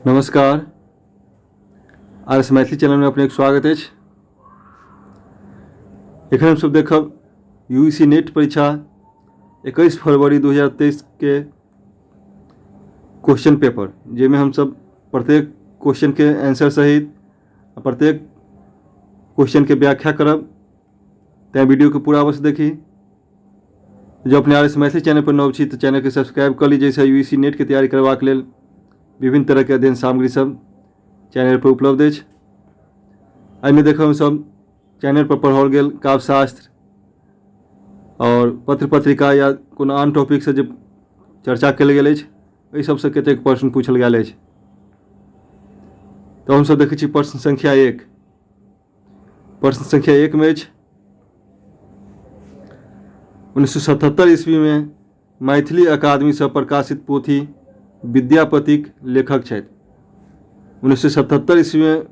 नमस्कार, R S Maithili चैनलमे अपनेके स्वागत अछि। एखन हमसभ देखब यू सी नेट परीक्षा 21 फरवरी 2023 के क्वेश्चन पेपर, जाहिमे हमसभ प्रत्येक क्वेश्चनके आंसर सहित प्रत्येक क्वेश्चनके व्याख्या करब। तैँ वीडियोके पूरा अवश्य देखी। जँ अपने आर एस मैथिली चैनल पर नव छी तऽ चैनलके सब्सक्राइब कऽ ली, जाहिसँ यू सी नेटके तैयारी करबाक लेल विभिन्न तरहके अध्ययन सामग्री सब चैनल पर उपलब्ध अछि। एहिमे देखब हमसब चैनल पर पढ़ाओल गेल काव्यशास्त्र आओर पत्र पत्रिका या कोनो आन टॉपिकसँ जे चर्चा कयल गेल अछि, एहि सबसँ कतेक प्रश्न पूछल गेल अछि। तऽ हमसब देखै छी प्रश्न संख्या 1। प्रश्न संख्या 1 में अछि, 1977 ईस्वी में मैथिली अकादमी से प्रकाशित पोथी विद्यापतिक लेखक छथि। 1977 ईस्वी में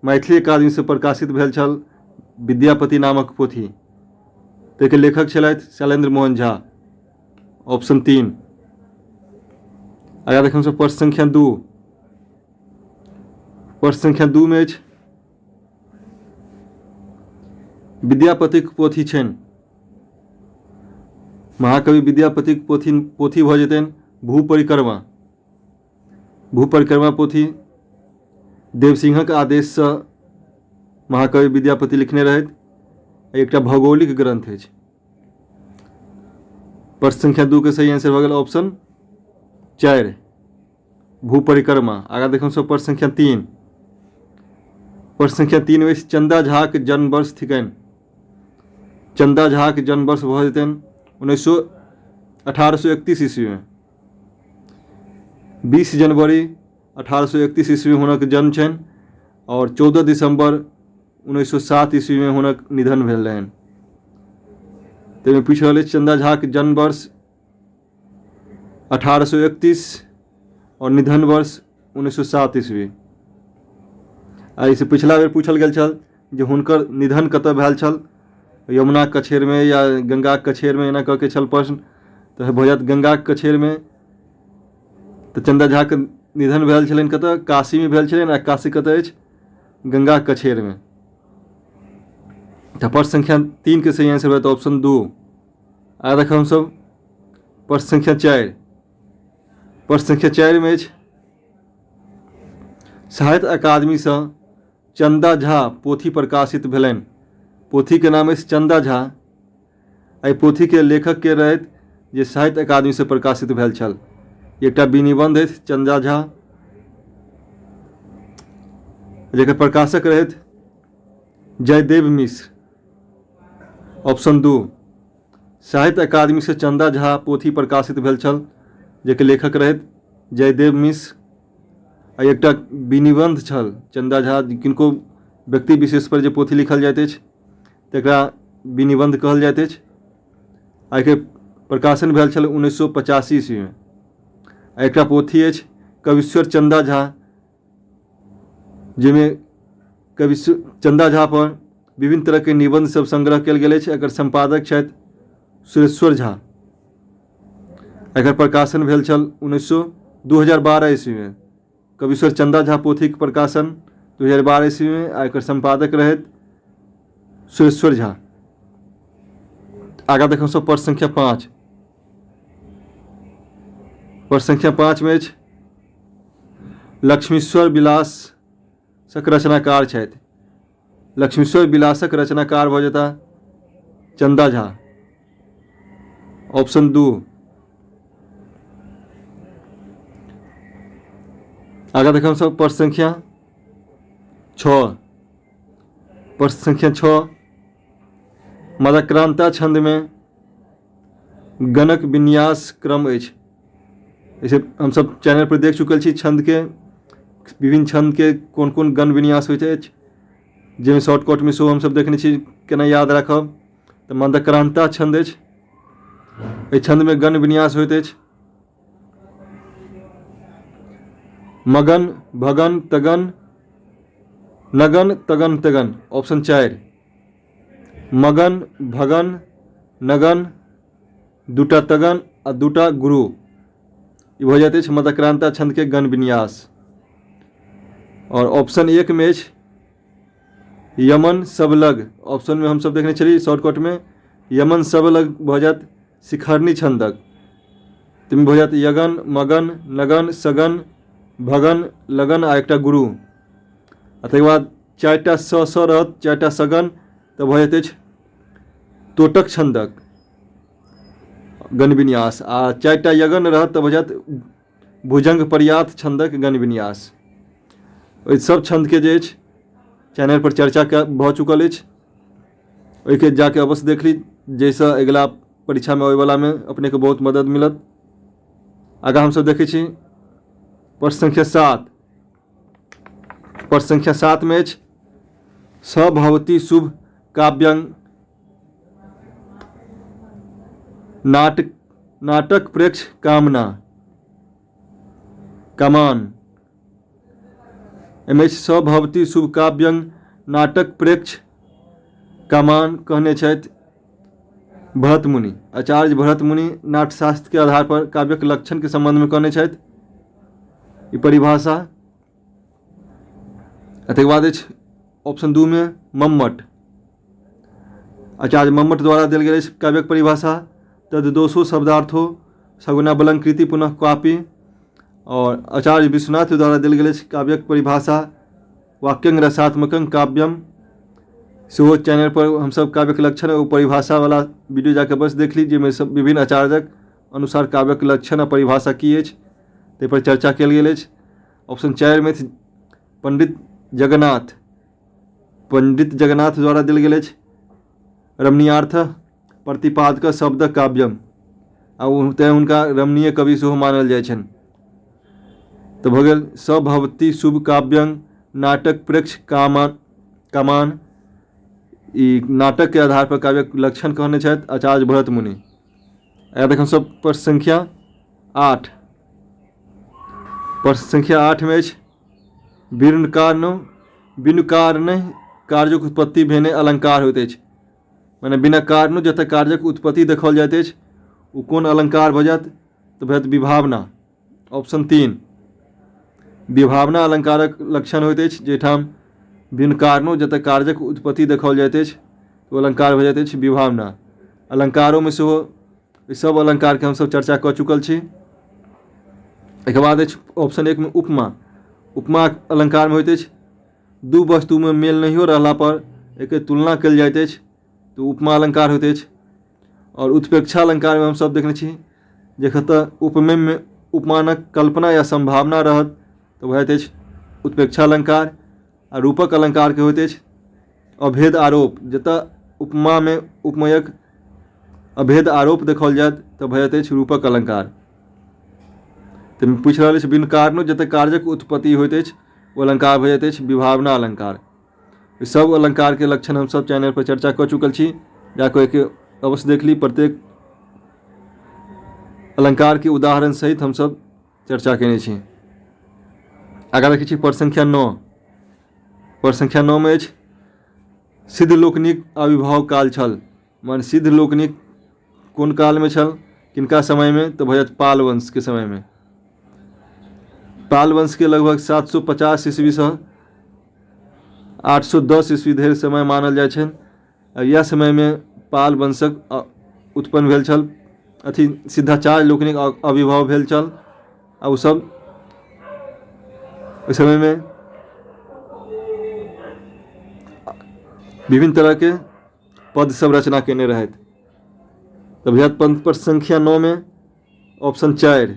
मैथिली अकादमी से प्रकाशित भेल छल विद्यापति नामक पोथी, ताहिके लेखक छलथि शैलेन्द्र मोहन झा, ऑप्शन 3। आगाँ देखब प्रश्न संख्या 2। प्रश्न संख्या 2 में अछि, विद्यापतिक पोथी छनि। महाकवि विद्यापतिक पोथी भऽ जेतनि भू परिक्रमा। भू परिक्रमा पोथी देवसिंहक आदेशसँ महाकवि विद्यापति लिखने रहथि। एकटा भौगोलिक ग्रंथ अछि। प्रश्न संख्या 2 के सही आंसर भऽ गेल ऑप्शन 4, भू परिक्रमा। आगाँ देखब सब प्रश्न संख्या 3। प्रश्न संख्या 3 में चंदा झाक जन्म वर्ष थिकनि। चंदा झाक जन्म वर्ष भऽ जेतनि 1831 ईस्वी में। 20 जनवरी 1831 ईस्वी में हुनक जन्म छनि और 14 दिसंबर 1907 ईस्वी में हुनक निधन भेल रहनि। ताहिमे पूछि रहल अछि चंदा झाक जन्म वर्ष 1831 और निधन वर्ष 1907 ईस्वी। आ एहिसँ पिछला बेर पूछल गेल छल जे हुनकर निधन कतऽ भेल छल, यमुना कछेरमे या गंगाक कछेरमे, एना कऽ के छल प्रश्न, तऽ भऽ जायत गंगाक कछेरमे। तऽ चंदा झाके निधन भेल छलनि कतऽ? काशीमे भेल छलनि। आ काशी कतऽ अछि? गंगाक कछेरमे। तऽ प्रश्न संख्या 3 के सही आंसर होयत ऑप्शन 2। आ देखब हमसब प्रश्न संख्या 4। प्रश्न संख्या 4 में अछि, साहित्य अकादमीसँ चंदा झा पोथी प्रकाशित भेलनि। पोथीके नाम अछि चंदा झा। एहि पोथीके लेखक के रहथि जे साहित्य अकादमीसँ प्रकाशित भेल छल। एकटा विनिबंध अछि चंदा झा, जकर प्रकाशक रहथि जयदेव मिश्र, ऑप्शन 2। साहित्य अकादमीसँ चंदा झा पोथी प्रकाशित भेल छल, जाहिके लेखक रहथि जयदेव मिश्र। आ एकटा विनिबंध छल चंदा झा, किनको व्यक्ति विशेष पर जे पोथी लिखल जाइत अछि तकरा विनिबंध कहल जाइत अछि। आ एकर प्रकाशन भेल छल 1985 ईस्वीमे। आ एकटा पोथी अछि कवीश्वर चंदा झा, जाहिमे कवीश्वर चंदा झा पर विभिन्न तरहके निबंध सब संग्रह कयल गेल अछि। एकर सम्पादक छथि सुरेश्वर झा। एकर प्रकाशन भेल छल 2012 ईस्वीमे। कवीश्वर चंदा झा पोथीके प्रकाशन 2012 ईस्वीमे आ एकर सम्पादक रहथि सुरेश्वर झा। आगाँ देखब सब प्रश्न संख्या 5। प्रश्न संख्या 5 में अछि, लक्ष्मीश्वर विलासक रचनाकार छथि। लक्ष्मीश्वर विलासक रचनाकार भऽ जेता चंदा झा, ऑप्शन 2। आगाँ देखब सब प्रश्न संख्या 6। प्रश्न संख्या 6, मदक्रांता छंद में गणक विन्यास क्रम अछि। ऐसे हमसब चैनल पर देख चुकल छी छंद के, विभिन्न छंद के कोन कोन गण विन्यास होइत अछि, जाहिमे शॉर्टकट में सेहो हमसब देखने छी केना याद राखब। तऽ मदक्रांता छंद अछि, एहि छंद में गण विन्यास होइत अछि मगन भगन तगन नगन तगन तगन, ऑप्शन 4। मगन भगन नगन, दूटा तगन आ दूटा गुरु, ई भऽ जाइत अछि मदक्रांता छंद के गण विन्यास। आओर ऑप्शन 1 मे अछि यमन सब लग। ऑप्शनमे हमसभ देखने छलियै शॉर्टकटमे यमन सब लग भऽ जायत शिखरनी छन्दक। ताहिमे भऽ जायत यगन, मगन, नगन, सगन, भगन, लगन आ एकटा गुरु। आ ताहिके बाद 4टा स स रहत, 4टा सगन, तऽ भऽ जाइत अछि तोटक छन्दक गण विन्यास। आ 4टा यगन रहत तऽ भऽ जायत भुजंग पर्याप्त छन्दक गण विन्यास। ओहि सब छन्दके जे अछि चैनल पर चर्चा भऽ चुकल अछि, ओहिके जाके अवश्य देख ली, जाहिसँ अगिला परीक्षामे अबैवलामे अपनेके बहुत मदद मिलत। आगाँ हमसब देखै छी प्रश्न संख्या 7। प्रश्न संख्या 7 मे अछि सभवती शुभ काव्यं नाटक प्रेक्ष कामना कमान। एहिमे सभवती शुभ काव्यं नाटक प्रेक्ष कमान कहने छथि भरत मुनि। आचार्य भरत मुनि नाट्यशास्त्र के आधार पर काव्यक लक्षण के संबंध में कहने छथि ई परिभाषा। आ तकर बाद अछि ऑप्शन 2 मे मम्मट। आचार्य मम्मट द्वारा देल गेल अछि काव्यक परिभाषा तददोषो शब्दार्थो सगुणाबलंकृति पुनः कापी। और आचार्य विश्वनाथ द्वारा देल गेल अछि काव्यक परिभाषा वाक्यंग रसात्मकं काव्यम। सेहो चैनल पर हमसब काव्यक लक्षण ओ परिभाषा वाला वीडियो जाके बस देख ली, जाहिमे सब विभिन्न आचार्यक अनुसार काव्यक लक्षण आ परिभाषा की अछि ताहि पर चर्चा कयल गेल अछि। ऑप्शन 4 मे पंडित जगन्नाथ, पंडित जगन्नाथ द्वारा देल गेल अछि रमणीयार्थ प्रतिपादक शब्द काव्यम, आ तेँ हुनका रमणीय कवि सेहो मानल जाइ छनि। तऽ भऽ गेल सभवती शुभ काव्यं नाटक प्रेक्ष कमान, ई नाटक के आधार पर काव्यक लक्षण कहने छथि आचार्य भरत मुनि। आ देखब सब प्रश्न संख्या 8। प्रश्न संख्या 8 मे अछि बिनु कारण कार्यक उत्पत्ति भेने अलंकार होइत अछि। मने बिना कारणो जतऽ कार्यक उत्पत्ति देखल जाइत अछि ओ कोन अलंकार भऽ जायत, तऽ भऽ जायत विभावना। ऑप्शन 3 विभावना अलंकारक लक्षण होइत अछि, जाहिठाम बिनु कारणो जतऽ कार्यक उत्पत्ति देखल जाइत अछि ओ अलंकार भऽ जाइत अछि विभावना। अलंकारोमे सेहो ई सब अलंकारके हमसब चर्चा कऽ चुकल छी। एहिके बाद अछि ऑप्शन 1 मे उपमा। उपमा अलंकारमे होइत अछि दू वस्तुमे मेल नहियो रहला पर एकर तुलना कयल जाइत अछि तऽ उपमा अलंकार होइत अछि। आओर उत्प्रेक्षा अलंकारमे हमसब देखने छी जे कतऽ उपमेयमे उपमानक कल्पना या सम्भावना रहत तऽ भऽ जाइत अछि उत्प्रेक्षा अलंकार। आ रूपक अलंकारके होइत अछि अभेद आरोप, जतऽ उपमामे उपमेयक अभेद आरोप देखल जायत तऽ भऽ जाइत अछि रूपक अलंकार। तऽ पूछि रहल अछि बिनु कारणो जतऽ कार्यक उत्पत्ति होइत अछि ओ अलंकार भऽ जाइत अछि विभावना अलंकार। ई सब अलंकारके लक्षण हमसब चैनल पर चर्चा कऽ चुकल छी, जाकऽ ओहिके अवश्य देख ली। प्रत्येक अलंकारके उदाहरण सहित हमसब चर्चा केने छी। आगाँ देखै छी प्रश्न संख्या 9। प्रश्न संख्या 9 मे अछि सिद्ध लोकनिक आविर्भाव काल छल। माने सिद्ध लोकनिक कोन कालमे छल, किनका समयमे, तऽ भऽ जायत पाल वंशके समयमे। पाल वंशके लगभग 750 ईस्वीसँ 810 ईस्वी धरि समय मानल जाइ छनि। आ इएह समयमे पाल वंशक उत्पन्न भेल छल, अथी सिद्धाचार्य लोकनिक आविर्भाव भेल छल। आ ओसब ओहि समयमे विभिन्न तरहके पद सब रचना केने रहथि। तऽ भैया पद पर संख्या 9 मे ऑप्शन 4।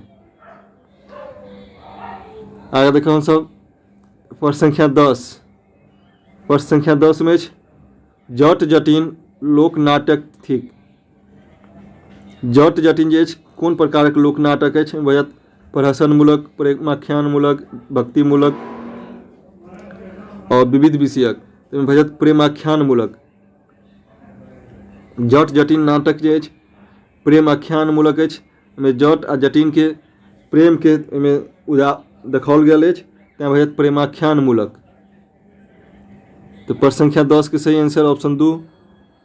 आगे देखो हमसब प्रश्न संख्या 10। प्रश्न संख्या 10 मे अछि जट जटिन लोक नाटक थिक। जट जटिन जे अछि कोन प्रकारक लोक नाटक अछि, भैया प्रहसनमूलक, प्रेमाख्यानमूलक, भक्तिमूलक और विविध विषयक। ताहिमे भऽ जायत प्रेमाख्यानमूलक। जट जटिन नाटक जे अछि प्रेमाख्यानमूलक अछि, ओहिमे जट आ जटिनके प्रेमके ओहिमे उदा देखाओल गेल अछि, तैँ भऽ जायत प्रेमाख्यानमूलक। तऽ प्रश्न संख्या 10 के सही आंसर ऑप्शन 2।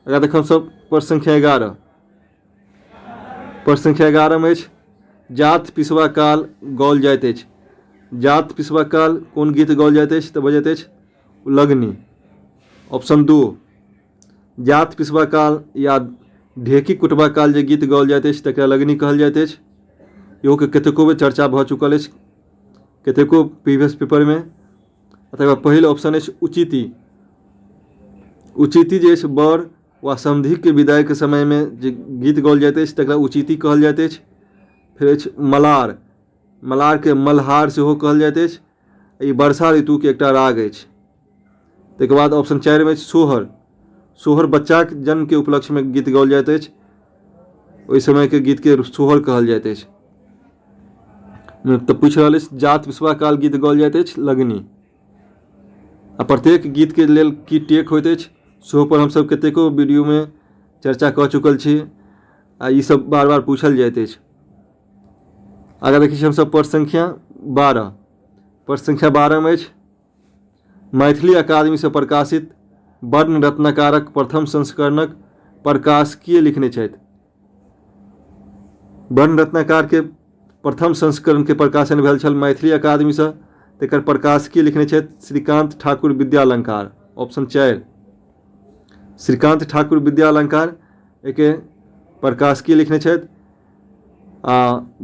अगर देखब सब प्रश्न संख्या 11। प्रश्न संख्या 11 मे अछि जात पिसवा काल गौल जाइत अछि। जात पिसबा काल कोन गीत गाओल जाइत अछि? तऽ भऽ जाइत अछि लगनी, ऑप्शन 2। जात पिसबा काल या ढेकी कुटबा काल जे गीत गाओल जाइत अछि तकरा लगनी कहल जाइत अछि। इहोके कतेको बेर चर्चा भऽ चुकल अछि कतेको प्रीवियस पेपरमे। तकर बाद पहिल ऑप्शन अछि उचिती। उचिती जे अछि वर वा समधिके विदाइके समयमे जे गीत गाओल जाइत अछि तकरा उचिती कहल जाइत अछि। फेर अछि मलार। मलारके मल्हार सेहो कहल जाइत अछि। ई वर्षा ऋतुके एकटा राग अछि। ताहिके बाद ऑप्शन 4मे अछि सोहर। सोहर बच्चाके जन्मके उपलक्ष्यमे गीत गाओल जाइत अछि, ओहि समयके गीतके सोहर कहल जाइत अछि। तऽ पूछि रहल अछि जात पिसबा काल गीत गाओल जाइत अछि लगनी। आ प्रत्येक गीतके लेल की टेक होइत अछि सेहो पर हमसभ कतेको वीडियोमे चर्चा कऽ चुकल छी आ ईसभ बार बार पूछल जाइत अछि। आगाँ देखै छी हमसभ प्रश्न संख्या 12। प्रश्न संख्या 12मे अछि मैथिली अकादमीसँ प्रकाशित वर्ण रत्नाकारक प्रथम संस्करणक प्रकाशकीय लिखने छथि। वर्ण रत्नाकारके प्रथम संस्करणके प्रकाशन भेल छल मैथिली अकादमीसँ, तकर प्रकाशकीय लिखने छथि श्रीकान्त ठाकुर विद्यालंकार, ऑप्शन 4। श्रीकान्त ठाकुर विद्यालंकार एहिके प्रकाशकीय लिखने छथि। आ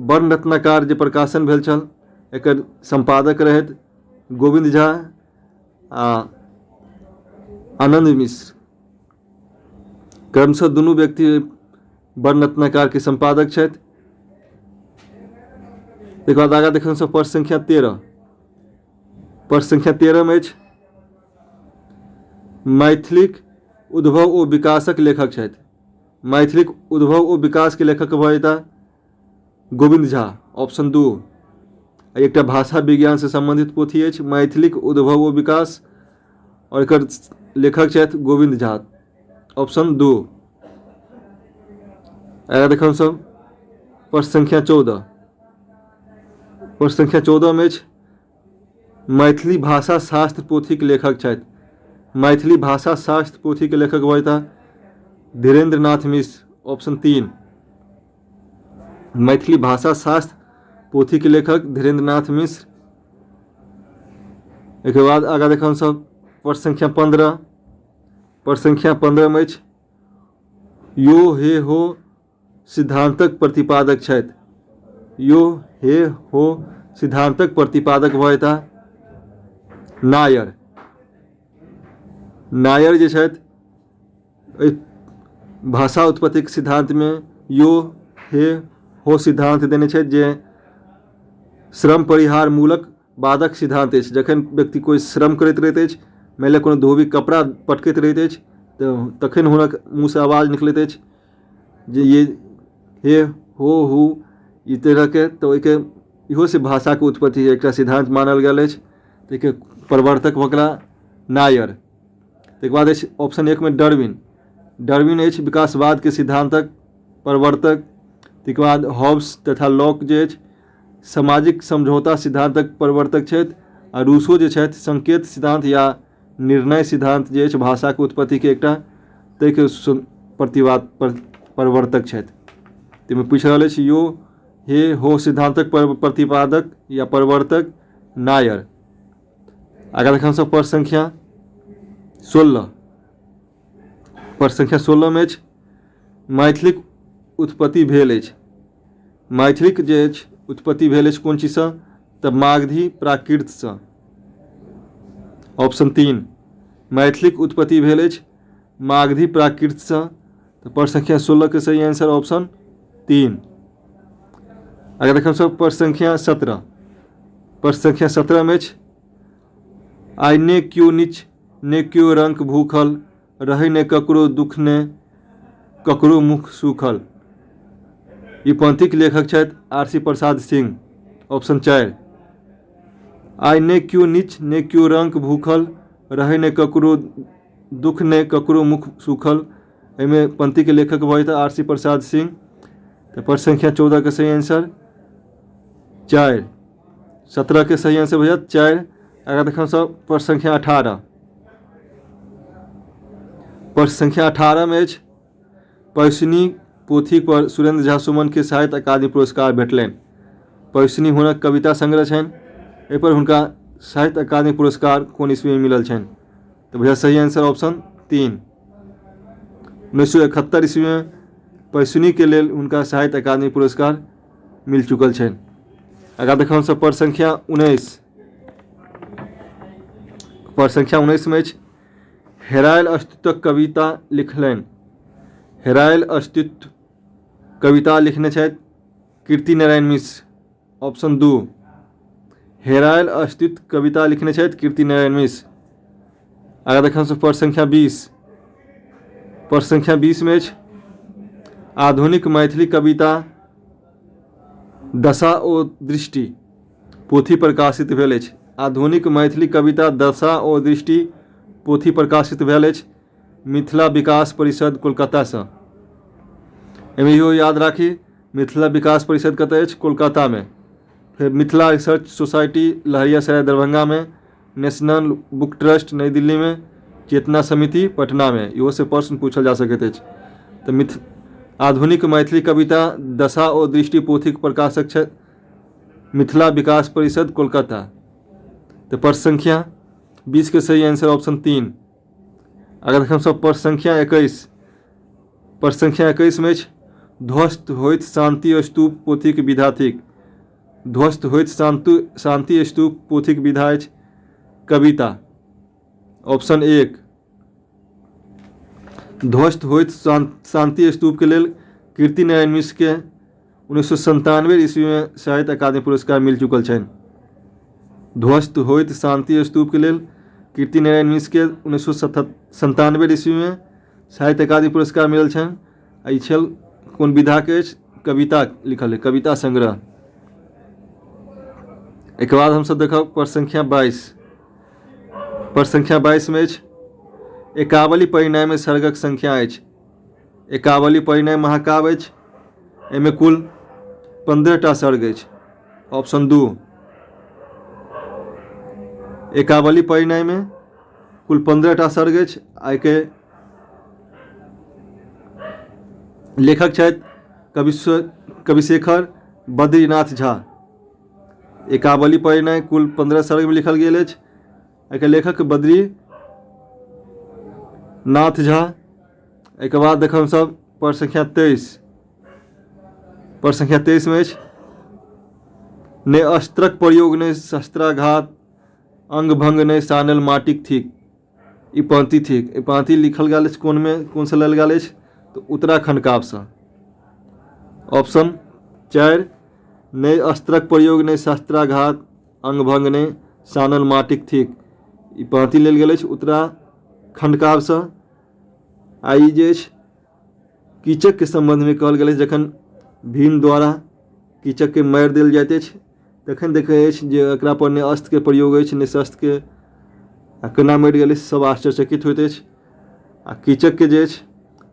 वर्ण रत्नाकार जे प्रकाशन भेल छल एकर सम्पादक रहथि गोविन्द झा आ आनन्द मिश्र। क्रमशः दुनू व्यक्ति वर्ण रत्नाकारके सम्पादक छथि। तकर बाद आगाँ देखब हमसभ प्रश्न संख्या 13। प्रश्न संख्या 13 मे अछि मैथिलीक उद्भव ओ विकासक लेखक छथि। मैथिलीक उद्भव ओ विकासके लेखक भऽ जेताह गोविन्द झा, ऑप्शन 2। एकटा भाषा विज्ञानसँ सम्बन्धित पोथी अछि मैथिलीक उद्भव ओ विकास और एकर लेखक छथि गोविन्द झा, ऑप्शन 2। आगाँ देखब सब प्रश्न संख्या 14। प्रश्न संख्या 14 मे अछि मैथिली भाषा शास्त्र पोथीके लेखक छथि। मैथिली भाषा शास्त्र पोथीके लेखक भऽ जेताह धीरेन्द्र नाथ मिश्र, ऑप्शन 3। मैथिली भाषा शास्त्र पोथीके लेखक धीरेन्द्र नाथ मिश्र। एकर बाद आगाँ देखब हमसभ प्रश्न संख्या 15। प्रश्न संख्या 15 मे अछि यो हे हो सिद्धान्तक प्रतिपादक छथि। यो हे हो सिद्धान्तक प्रतिपादक भऽ जेताह नायर। नायर जे छथि एहि भाषा उत्पत्तिक सिद्धान्तमे यो हे हो सिद्धान्त देने छथि जे श्रम परिहार मूलक बादक सिद्धान्त अछि। जखन व्यक्ति कोइ श्रम करैत रहैत अछि, मानि लिअ कोनो धोबी कपड़ा पटकैत रहैत अछि, तऽ तखन हुनक मुँहसँ आवाज निकलैत अछि जे ये हे हो हू ई तरहके, तऽ ओहिके इहोसँ भाषाके उत्पत्ति एकटा सिद्धान्त मानल गेल अछि। ताहिके प्रवर्तक भऽ गेला नायर। ताहिके बाद अछि ऑप्शन 1 मे डार्विन। डार्विन अछि विकासवादके सिद्धान्तक प्रवर्तक। ताहिके बाद हॉब्स तथा लॉक जे अछि सामाजिक समझौता सिद्धान्तक प्रवर्तक छथि। आ रूसो जे छथि संकेत सिद्धान्त या निर्णय सिद्धान्त जे अछि भाषाके उत्पत्तिके एकटा ताहिके प्रतिवाद प्रवर्तक छथि। ताहिमे पूछि रहल अछि यो हे हो सिद्धान्तक प्रतिपादक या प्रवर्तक नायर। आगाँ देखब हमसभ प्रश्न संख्या 16। प्रश्न संख्या 16 मे अछि मैथिलीक उत्पत्ति भेल अछि। मैथिलीक जे अछि उत्पत्ति भेल अछि कोन चीजसँ? तऽ मागधी प्राकृतसँ, ऑप्शन 3। मैथिलीक उत्पत्ति भेल अछि मागधी प्राकृतसँ, तऽ प्रश्न संख्या 16 के सही आंसर ऑप्शन 3। आगे देखब सब प्रश्न संख्या 17। प्रश्न संख्या 17 मे अछि आइ ने क्यो निच ने क्यो रंक भूखल, रहै ने ककरो दुख ने ककरो मुख सूखल। ई पंक्तिक लेखक छथि R C Prasad Singh, option 4। आइ ने क्यो निच ने क्यो रंक भूखल, रहै ने ककरो दुख ने ककरो मुख सूखल, एहिमे पंक्तिके लेखक भऽ जेताह आर सी प्रसाद सिंह। तऽ प्रश्न संख्या 14 के सही आंसर 4। 17 के सही आंसर भऽ जायत 4। आगाँ देखब सब प्रश्न संख्या 18। प्रश्न संख्या 18 मे अछि पैसनी पोथी पर सुरेंद्र झा सुमन के साहित्य अकादमी पुरस्कार भेटलनि। पैसनी हुनक कविता संग्रह छनि। एहिपर हुनका साहित्य अकादमी पुरस्कार कोन ईस्वीमे मिलल छनि? तऽ भैया सही आंसर ऑप्शन 3, 1971 ईस्वीमे पैसुनीके लेल हुनका साहित्य अकादमी पुरस्कार मिल चुकल छनि। आगाँ देखब हमसभ पर संख्या 19। पर संख्या 19मे अछि हेरायल अस्तित्वक कविता लिखलनि। हेरायल अस्तित्व कविता लिखने छथि कीर्ति नारायण मिश्र, ऑप्शन 2। हेरायल अस्तित्व कविता लिखने छथि कीर्ति नारायण मिश्र। आगाँ देखब हमसभ पर संख्या 20। पर संख्या 20मे अछि आधुनिक मैथिली कविता दशा ओ दृष्टि पोथी प्रकाशित भेल अछि। आधुनिक मैथिली कविता दशा ओ दृष्टि पोथी प्रकाशित भेल अछि मिथिला विकास परिषद कोलकातासँ। एहिमे इहो याद राखी, मिथिला विकास परिषद कतऽ अछि? कोलकातामे। फेर मिथिला रिसर्च सोसाइटी लहरियासराय दरभंगामे, नेशनल बुक ट्रस्ट नई दिल्लीमे, चेतना समिति पटनामे। इहो से प्रश्न पूछल जा सकैत अछि। तऽ आधुनिक मैथिली कविता दशा ओ दृष्टि पोथीक प्रकाशक छथि मिथिला विकास परिषद कोलकाता। तऽ प्रश्न संख्या 20 के सही आंसर ऑप्शन 3। अगर हमसभ प्रश्न संख्या 21, प्रश्न संख्या 21 मे अछि ध्वस्त होइत शान्ति स्तूप पोथीक विधा थिक। ध्वस्त होइत शान्ति स्तूप पोथीक विधा अछि कविता, ऑप्शन 1। ध्वस्त होइत शान्ति स्तूप के लेल कीर्ति नारायण मिश्र के 1997 ईस्वी में साहित्य अकादमी पुरस्कार मिल चुकल छनि। ध्वस्त होइत शान्ति स्तूप के लेल कीर्ति नारायण मिश्र के 1997 ईस्वी में साहित्य अकादमी पुरस्कार मिलल छनि। आ ई छल कोन विधाके अछि? कविता लिखल है, कविता संग्रह। एहिके बाद हमसभ देखब प्रश्न संख्या 22। प्रश्न संख्या 22 मे अछि एकावली परिणयमे सर्गक संख्या अछि। एकावली परिणय महाकाव्य अछि, एहिमे कुल 15 टा सर्ग अछि, ऑप्शन 2। एकावली परिणयमे कुल 15 टा सर्ग अछि। एहिके लेखक छथि कविशेखर बद्रीनाथ झा। एकावली परिणय कुल 15 सर्गमे लिखल गेल अछि, एहिके लेखक बद्री नाथ झा। एहिके बाद देखब हमसभ पर संख्या 23। पर संख्या 23 मे अछि ने अस्त्रक प्रयोग ने शस्त्राघात अंग भंग ने सानल माटिक थिक। ई पाँति थिक। ई पाँति लिखल गेल अछि कोनमे, कोनसँ लेल गेल अछि? तऽ उत्तराखंड काव्यसँ, ऑप्शन 4। नहि अस्त्रक प्रयोग नहि शस्त्राघात अंग भंग नहि सानल माटिक थिक, ई पाँति लेल गेल अछि उत्तराखंड काव्यसँ। आ ई जे अछि कीचकके सम्बन्धमे कहल गेल अछि, जखन भीम द्वारा कीचकके मारि देल जाइत अछि तखन देखै अछि जे एकरा पर नहि अस्त्रके प्रयोग अछि नहि शस्त्रके, आ केना मरि गेलै सब आश्चर्यचकित होइत अछि। आ कीचकके जे अछि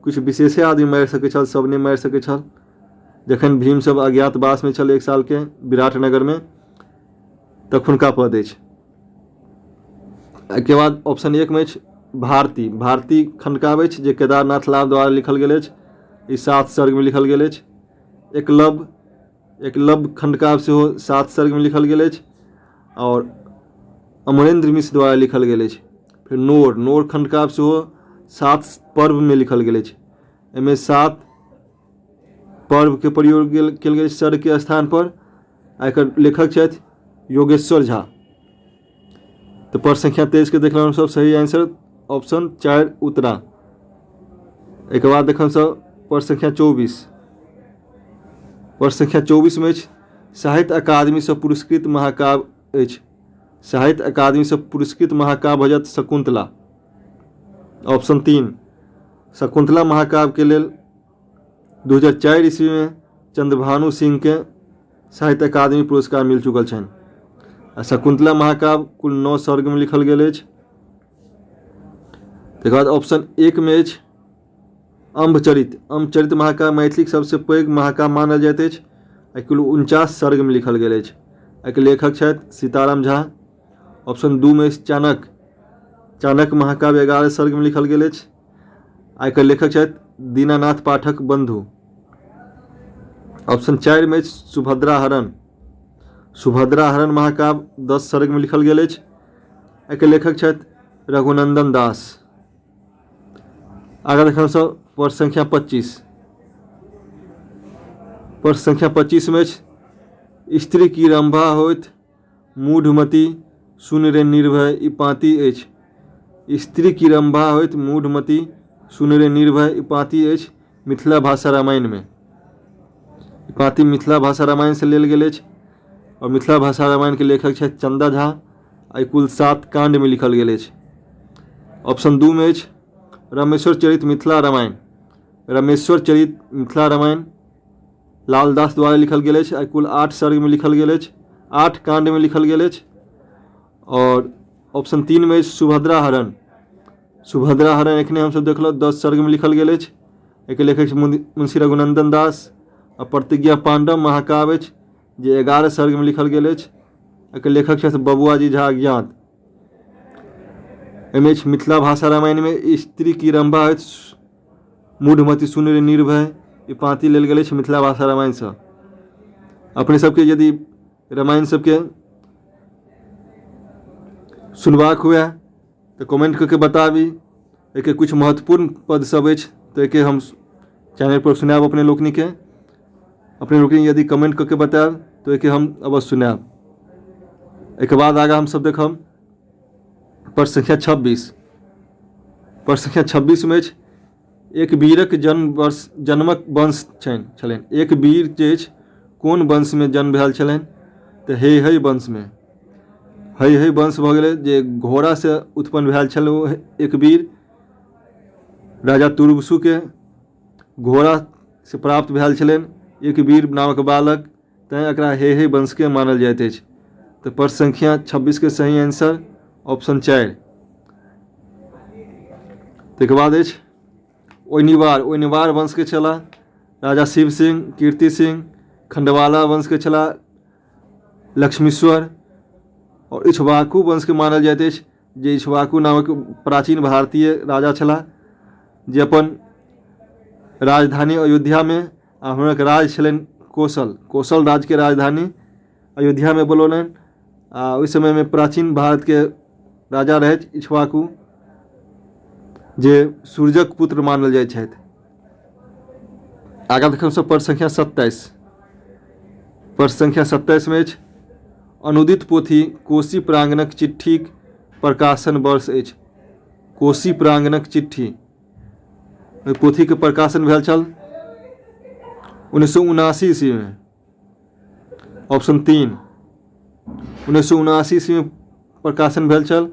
किछु विशेषे आदमी मारि सकै छल, सब नहि मारि सकै छल। जखन भीम सब अज्ञातवासमे छल 1 सालके विराटनगरमे, तखुनका पद अछि। एहिके बाद ऑप्शन 1 मे अछि भारती। भारती खण्डकाव्य अछि जे केदारनाथ लाभ द्वारा लिखल गेल अछि। ई 7 सर्गमे लिखल गेल अछि। एकलव्य खण्डकाव्य सेहो 7 सर्गमे लिखल गेल अछि आओर अमरेन्द्र मिश्र द्वारा लिखल गेल अछि। फेर नोर खण्डकाव्य सेहो 7 पर्वमे लिखल गेल अछि। एहिमे 7 पर्वके प्रयोग कयल गेल सर्गके स्थानपर। आ एकर लेखक छथि योगेश्वर झा। तऽ प्रश्न संख्या 23 के देखलहुँ हमसभ सही आंसर ऑप्शन 4 उत्तरा। एहिके बाद देखब हमसभ प्रश्न संख्या 24। प्रश्न संख्या 24 मे अछि साहित्य अकादमीसँ पुरस्कृत महाकाव्य अछि। साहित्य अकादमीसँ पुरस्कृत महाकाव्य भऽ जायत शकुन्तला, ऑप्शन 3। शकुन्तला महाकाव्यके लेल 2004 ईस्वीमे चंद्रभानु सिंहके साहित्य अकादमी पुरस्कार मिल चुकल छनि। आ शकुन्तला महाकाव्य कुल 9 सर्गमे लिखल गेल अछि। तकर बाद ऑप्शन 1 मे अछि अम्बचरित। अम्बचरित महाकाव्य मैथिलीक सबसँ पैघ महाकाव्य मानल जाइत अछि। आ कुल 49 सर्गमे लिखल गेल अछि। एहिके लेखक छथि सीताराम झा। ऑप्शन 2 मे अछि चाणक्य। चाणक्य महाकाव्य 11 सर्गमे लिखल गेल अछि। आ एकर लेखक छथि दीनानाथ पाठक बंधु। ऑप्शन 4 मे अछि सुभद्रा हरण। सुभद्रा हरण महाकाव्य 10 सर्गमे लिखल गेल अछि। एहिके लेखक छथि रघुनंदन दास। आगाँ देखब सब प्रश्न संख्या 25। प्रश्न संख्या 25 में अछि स्त्री की रंभा होइत मूढ़मति सुन रे निर्भय, ई पाँति अछि। स्त्री की रंभा होइत मूढ़मति सुन रे निर्भय, ई पाँति अछि मिथिला भाषा रामायणमे। ई पाँति मिथिला भाषा रामायणसँ लेल गेल अछि आओर मिथिला भाषा रामायणके लेखक छथि चन्दा झा आ ई कुल 7 काण्डमे लिखल गेल अछि। ऑप्शन 2 मे अछि रामेश्वर चरित मिथिला रामायण। रामेश्वर चरित मिथिला रामायण लालदास द्वारा लिखल गेल अछि आ कुल 8 सर्गमे लिखल गेल अछि, 8 काण्डमे लिखल गेल अछि। आओर ऑप्शन 3 मे अछि सुभद्रा हरण। सुभद्रा हरण एखने हमसभ देखलहुँ 10 सर्गमे लिखल गेल अछि। एहिके लेखक मुंशी रघुनंदन दास। आ प्रतिज्ञा पांडव महाकाव्य अछि जे 11 सर्गमे लिखल गेल अछि। एहिके लेखक छथि बबुआजी झा अज्ञात। एहिमे अछि मिथिला भाषा रामायणमे स्त्री की रंभा अछि मूढ़मति सुन निर्भय, ई पाँति लेल गेल अछि मिथिला भाषा रामायणसँ। अपने सबके यदि रामायण सबके सुनबाक हुए तऽ कमेंट कऽ के बताबी। एहिके किछु महत्वपूर्ण पद सब अछि तऽ एहिके हम चैनल पर सुनायब अपने लोकनिके। अपने लोकनि यदि कमेंट कऽ के बतायब तऽ ओहिके हम अवश्य सुनायब। एहिके बाद आगाँ हमसब देखब प्रश्न संख्या 26। प्रश्न संख्या 26 मे अछि एक वीरक जन्म वर्ष जन्मक वंश छलनि। एक वीर जे अछि कोन वंशमे जन्म भेल छलनि तऽ हे हे वंशमे। हे हे वंश भऽ गेलै जे घोड़ासँ उत्पन्न भेल छल ओ एक वीर। राजा तुर्वसुके घोड़ासँ प्राप्त भेल छलनि एक वीर नामक बालक, तैँ एकरा हे हे वंशके मानल जाइत अछि। तऽ प्रश्न संख्या 26 के सही आंसर ऑप्शन 4। ताहिके बाद अछि ओइनिवार। ओइनिवार वंशके छलाह राजा शिव सिंह, कीर्ति सिंह। खंडवाला वंशके छलाह लक्ष्मीश्वर। और इक्ष्वाकु वंशके मानल जाइत अछि जे इक्ष्वाकु नामक प्राचीन भारतीय राजा छलाह जे अपन राजधानी अयोध्यामे आ हुनक राज छलनि कौशल। कौशल राज्यके राजधानी अयोध्यामे बोलौलनि आ ओहि समयमे प्राचीन भारतके राजा रहथि इक्ष्वाकु जे सूर्यक पुत्र मानल जाइ छथि। आगाँ देखब सब प्रश्न संख्या 27। प्रश्न संख्या 27 मे अछि अनुदित पोथी कोशी प्रांगणक चिट्ठीक प्रकाशन वर्ष अछि। कोशी प्रांगणक चिट्ठी ओहि पोथीके प्रकाशन भेल छल 1979 ईस्वीमे। ऑप्शन 3 1979 ईस्वीमे प्रकाशन भेल छल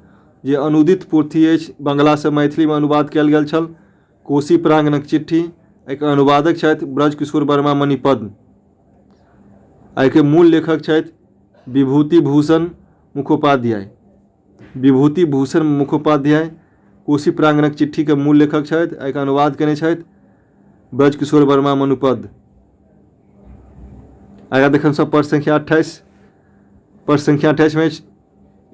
जे अनुदित पोथी अछि, बंगलासँ मैथिलीमे अनुवाद कयल गेल छल। कोशी प्रांगणक चिट्ठी एकर अनुवादक छथि ब्रजकिशोर वर्मा मणिपद्म आ एहिके मूल लेखक छथि विभूति भूषण मुखोपाध्याय। विभूति भूषण मुखोपाध्याय कोशी प्रांगणक चिट्ठीके मूल लेखक छथि, एहिके अनुवाद कयने छथि ब्रजकिशोर वर्मा मणिपद्म। आगाँ देखब सब प्रश्न संख्या 28। प्रश्न संख्या 28 में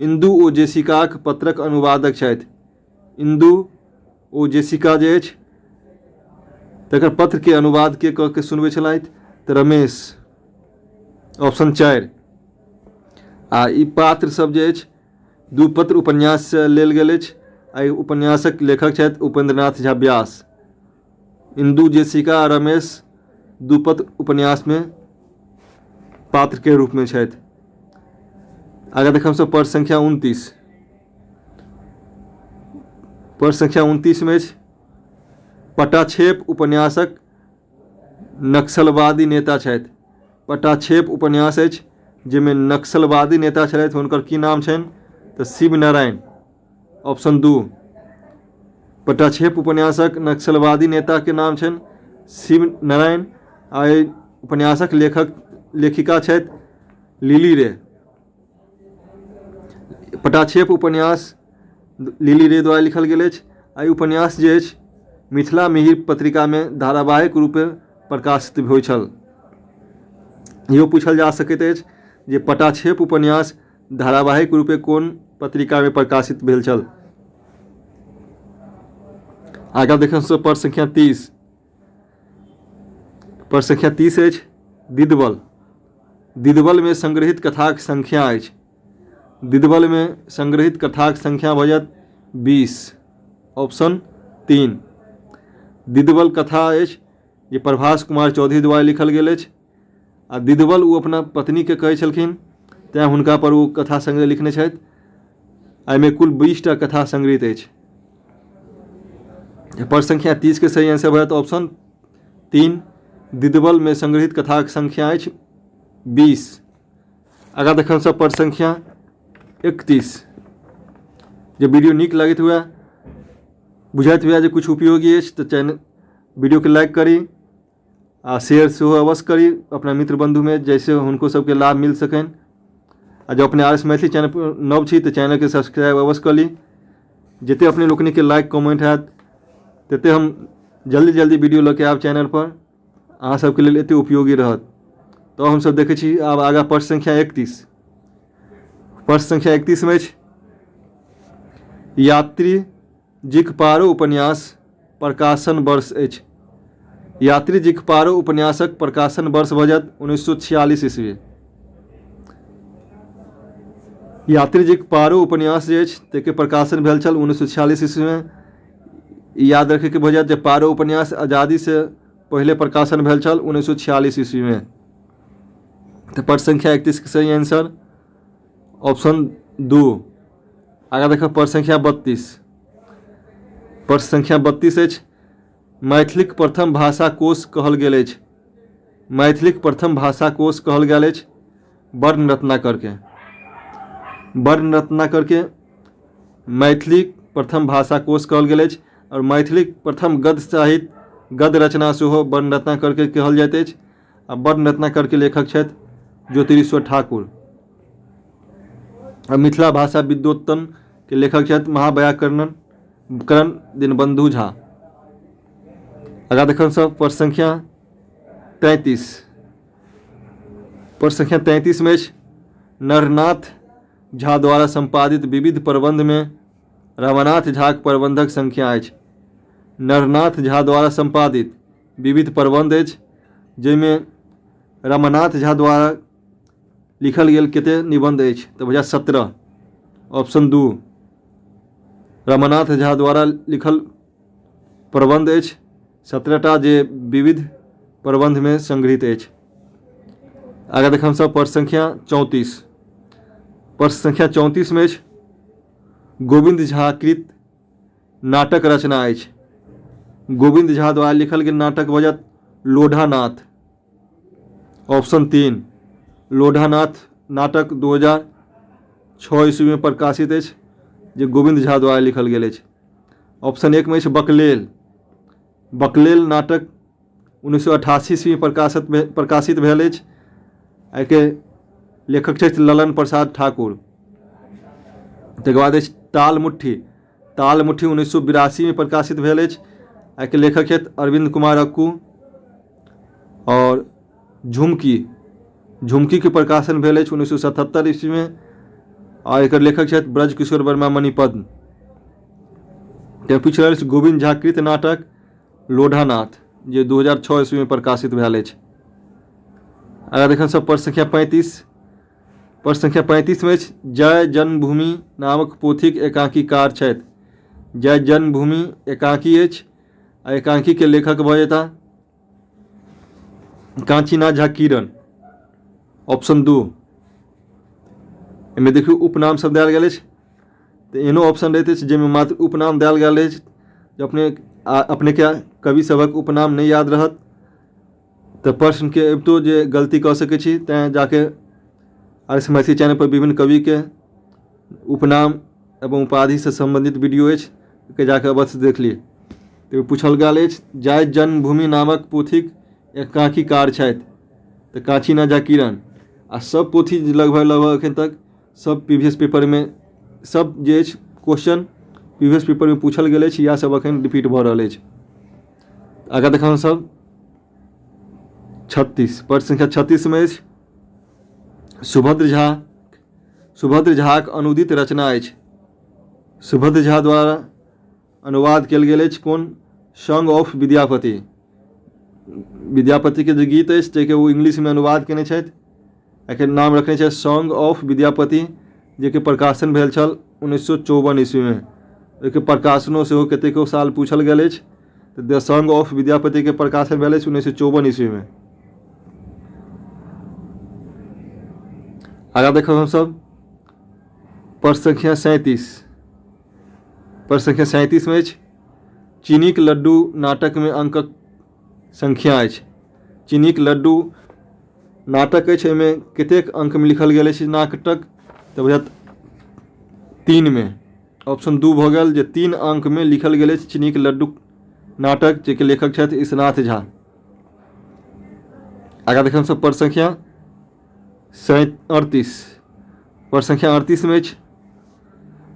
इंदु ओ जेसिकाक पत्रक अनुवादक छथि। इंदु ओ जेसिका जे अछि तकर पत्रके अनुवाद के कऽ के सुनबै छलथि तऽ रमेश, ऑप्शन 4। आ ई पात्र सब जे अछि दू पत्र उपन्याससँ लेल गेल अछि आ एहि उपन्यासक लेखक छथि उपेंद्रनाथ झा व्यास। इंदु जेसिका आ रमेश दू पत्र उपन्यासमे पात्रके रूपमे छथि। आगाँ देखब सब प्रश्न संख्या 29। प्रश्न संख्या 29 मे अछि पटाक्षेप उपन्यासक नक्सलवादी नेता छथि। पटाक्षेप उपन्यास अछि जाहिमे नक्सलवादी नेता छलथि, हुनकर की नाम छनि तऽ शिव नारायण, ऑप्शन 2। पटाक्षेप उपन्यासक नक्सलवादी नेताके नाम छनि शिव नारायण आ एहि उपन्यासक लेखक लेखिका छथि लिली रे। पटाक्षेप उपन्यास लिली रे द्वारा लिखल गेल अछि आ ई उपन्यास जे अछि मिथिला मिहिर पत्रिकामे धारावाहिक रूपे प्रकाशित होइ छल। इहो पूछल जा सकैत अछि जे पटाक्षेप उपन्यास धारावाहिक रूपे कोन पत्रिकामे प्रकाशित भेल छल। आगाँ देखब सब प्रश्न संख्या 30। प्रश्न संख्या 30 अछि दिदबल। दिदबलमे संग्रहित कथाक संख्या अछि। दिदबलमे संग्रहित कथाक संख्या भऽ जायत 20, ऑप्शन 3। दिदबल कथा अछि जे प्रभास कुमार चौधरी द्वारा लिखल गेल अछि आ दिदबल ओ अपना पत्नीके कहै छलखिन, तेँ हुनका पर ओ कथा संग्रह लिखने छथि। एहिमे कुल 20टा कथा संग्रहित अछि। प्रश्न संख्या 30 के सही आंसर भऽ जायत ऑप्शन 3। दिदबलमे संग्रहित कथाक संख्या अछि 20। आगाँ देखब सब प्रश्न संख्या 31। जे वीडियो नीक लगैत हुए, बुझाइत हुए जे किछु उपयोगी अछि, तऽ चैनल वीडियोके लाइक करी आ शेयर सेहो अवश्य करी अपना मित्र बन्धुमे, जाहिसँ हुनको सबके लाभ मिल सकनि। आ जँ अपने आर एस मैथिली चैनल पर नव छी तऽ चैनलके सब्सक्राइब अवश्य कऽ ली। जतेक अपने लोकनिके लाइक कमेंट हैत ततेक हम जल्दी जल्दी वीडियो लऽ के आयब चैनल पर, अहाँ सबके लेल एतेक उपयोगी रहत। तऽ हमसब देखै छी आब आगाँ प्रश्न संख्या 31। प्रश्न संख्या 31मे अछि यात्री जीक पारो उपन्यास प्रकाशन वर्ष अछि। यात्री जीक पारो उपन्यासक प्रकाशन वर्ष भऽ जायत 1946 ईस्वी। यात्री जीक पारो उपन्यास जे अछि ताहिके प्रकाशन भेल छल 1946 ईस्वीमे। ई याद रखैके भऽ जायत जे पारो उपन्यास आजादीसँ पहिले प्रकाशन भेल छल 1946 ईस्वीमे। तऽ प्रश्न संख्या 31 के सही आंसर ऑप्शन 2। आगाँ देखब प्रश्न संख्या 32। प्रश्न संख्या 32 अछि मैथिलीक प्रथम भाषा कोश कहल गेल अछि। मैथिलीक प्रथम भाषा कोश कहल गेल अछि वर्ण रत्नाकर के। वर्ण रत्नाकर के मैथिलीक प्रथम भाषा कोश कहल गेल अछि आओर मैथिलीक प्रथम गद्य साहित्य गद्य रचना सेहो वर्ण रत्नाकर के कहल जाइत अछि आ वर्ण रत्नाकर के लेखक छथि ज्योतिरीश्वर ठाकुर। आ मिथिला भाषा विद्वोत्तम के लेखक छथि महाव्याकरण करण दीनबंधु झा। आगाँ देखब सब प्रश्न संख्या 33। प्रश्न संख्या 33 में अछि नरनाथ झा द्वारा संपादित विविध प्रबंध में रमानाथ झाक प्रबंधक संख्या अछि। नरनाथ झा द्वारा संपादित विविध प्रबंध अछि जाहिमे रमानाथ झा द्वारा लिखल गेल कते निबंध अछि तऽ भऽ जायत 17, ऑप्शन 2। रमानाथ झा द्वारा लिखल प्रबंध अछि 17टा जे विविध प्रबंधमे संग्रहित अछि। आगाँ देखब हमसब प्रश्न संख्या 34। प्रश्न संख्या 34मे अछि गोविन्द झा कृत नाटक रचना अछि। गोविन्द झा द्वारा लिखल गेल नाटक भऽ जायत लोढ़ानाथ, ऑप्शन 3। लोढ़ानाथ नाटक 2006 ईस्वीमे प्रकाशित अछि जे गोविन्द झा द्वारा लिखल गेल अछि। ऑप्शन 1 मे अछि बकलेल। बकलेल नाटक 1988 ईस्वीमे प्रकाशित भेल अछि। एहिके लेखक छथि ललन प्रसाद ठाकुर। तकर बाद अछि तालमुट्ठी। तालमुट्ठी 1982 मे प्रकाशित भेल अछि। एहिके लेखक छथि अरविन्द कुमार अक्कू। और झुमकी, झुमकी के प्रकाशन भेल अछि 1977 ईस्वीमे आ एकर लेखक छथि ब्रजकिशोर वर्मा मणिपद्म। तऽ पूछि रहल अछि गोविन्द झा कृत नाटक लोढ़ानाथ जे 2006 ईस्वीमे प्रकाशित भेल अछि। आगाँ देखब सब प्रश्न संख्या 35। प्रश्न संख्या 35 मे अछि जय जन्मभूमि नामक पोथीक एकांकीकार छथि। जय जन्मभूमि एकांकी अछि आ एकांकी के लेखक भऽ जेता कांचीनाथ झा किरण, ऑप्शन 2। एहिमे देखियौ उपनाम सब देल गेल अछि तऽ एहनो ऑप्शन रहैत अछि जाहिमे मात्र उपनाम देल गेल अछि। जे अपनेके कवि सभक उपनाम नहि याद रहत तऽ प्रश्नके अबितो जे गलती कऽ सकै छी, तैँ जाके आर एस मैथिली चैनल पर विभिन्न कविके उपनाम एवं उपाधिसँ सम्बन्धित वीडियो अछि, ओहिके जाके अवश्य देख ली। तऽ पूछल गेल अछि जय जन्मभूमि नामक पोथीक एकांकीकार छथि तऽ कांचीनाथ झा किरण। आ सब पोथी लगभग लगभग एखन तक सब प्रीवियस पेपरमे सब जे अछि क्वेश्चन प्रीवियस पेपरमे पूछल गेल अछि, इएह सब एखन रिपीट भऽ रहल अछि। आगाँ देखब सब 36। प्रश्न संख्या 36 मे अछि सुभद्र झा। सुभद्र झाक अनुदित रचना अछि। सुभद्र झा द्वारा अनुवाद कयल गेल अछि कोन? Song of Vidyapati. विद्यापतिके जे गीत अछि ताहिके ओ इंग्लिशमे अनुवाद कयने छथि। एकर नाम रखने छै सॉन्ग ऑफ विद्यापति, जेके प्रकाशन भेल छल 1954 ईस्वीमे। ओहिके प्रकाशनो सेहो कतेको साल पूछल गेल अछि। तऽ द सॉन्ग ऑफ विद्यापतिके प्रकाशन भेल अछि 1954 ईस्वीमे। आगाँ देखब हमसभ प्रश्न संख्या 37। प्रश्न संख्या 37मे अछि, चीनीक लड्डू नाटकमे अंकक संख्या अछि। चीनीक लड्डू नाटक अछि, एहिमे कतेक अंकमे लिखल गेल अछि नाटक? तऽ बुझत 3मे। ऑप्शन 2 भऽ गेल जे 3 अंकमे लिखल गेल अछि चीनीक लड्डू नाटक, जाहिके लेखक छथि ईशनाथ झा। आगाँ देखब हमसभ प्रश्न संख्या 38। प्रश्न संख्या 38मे अछि,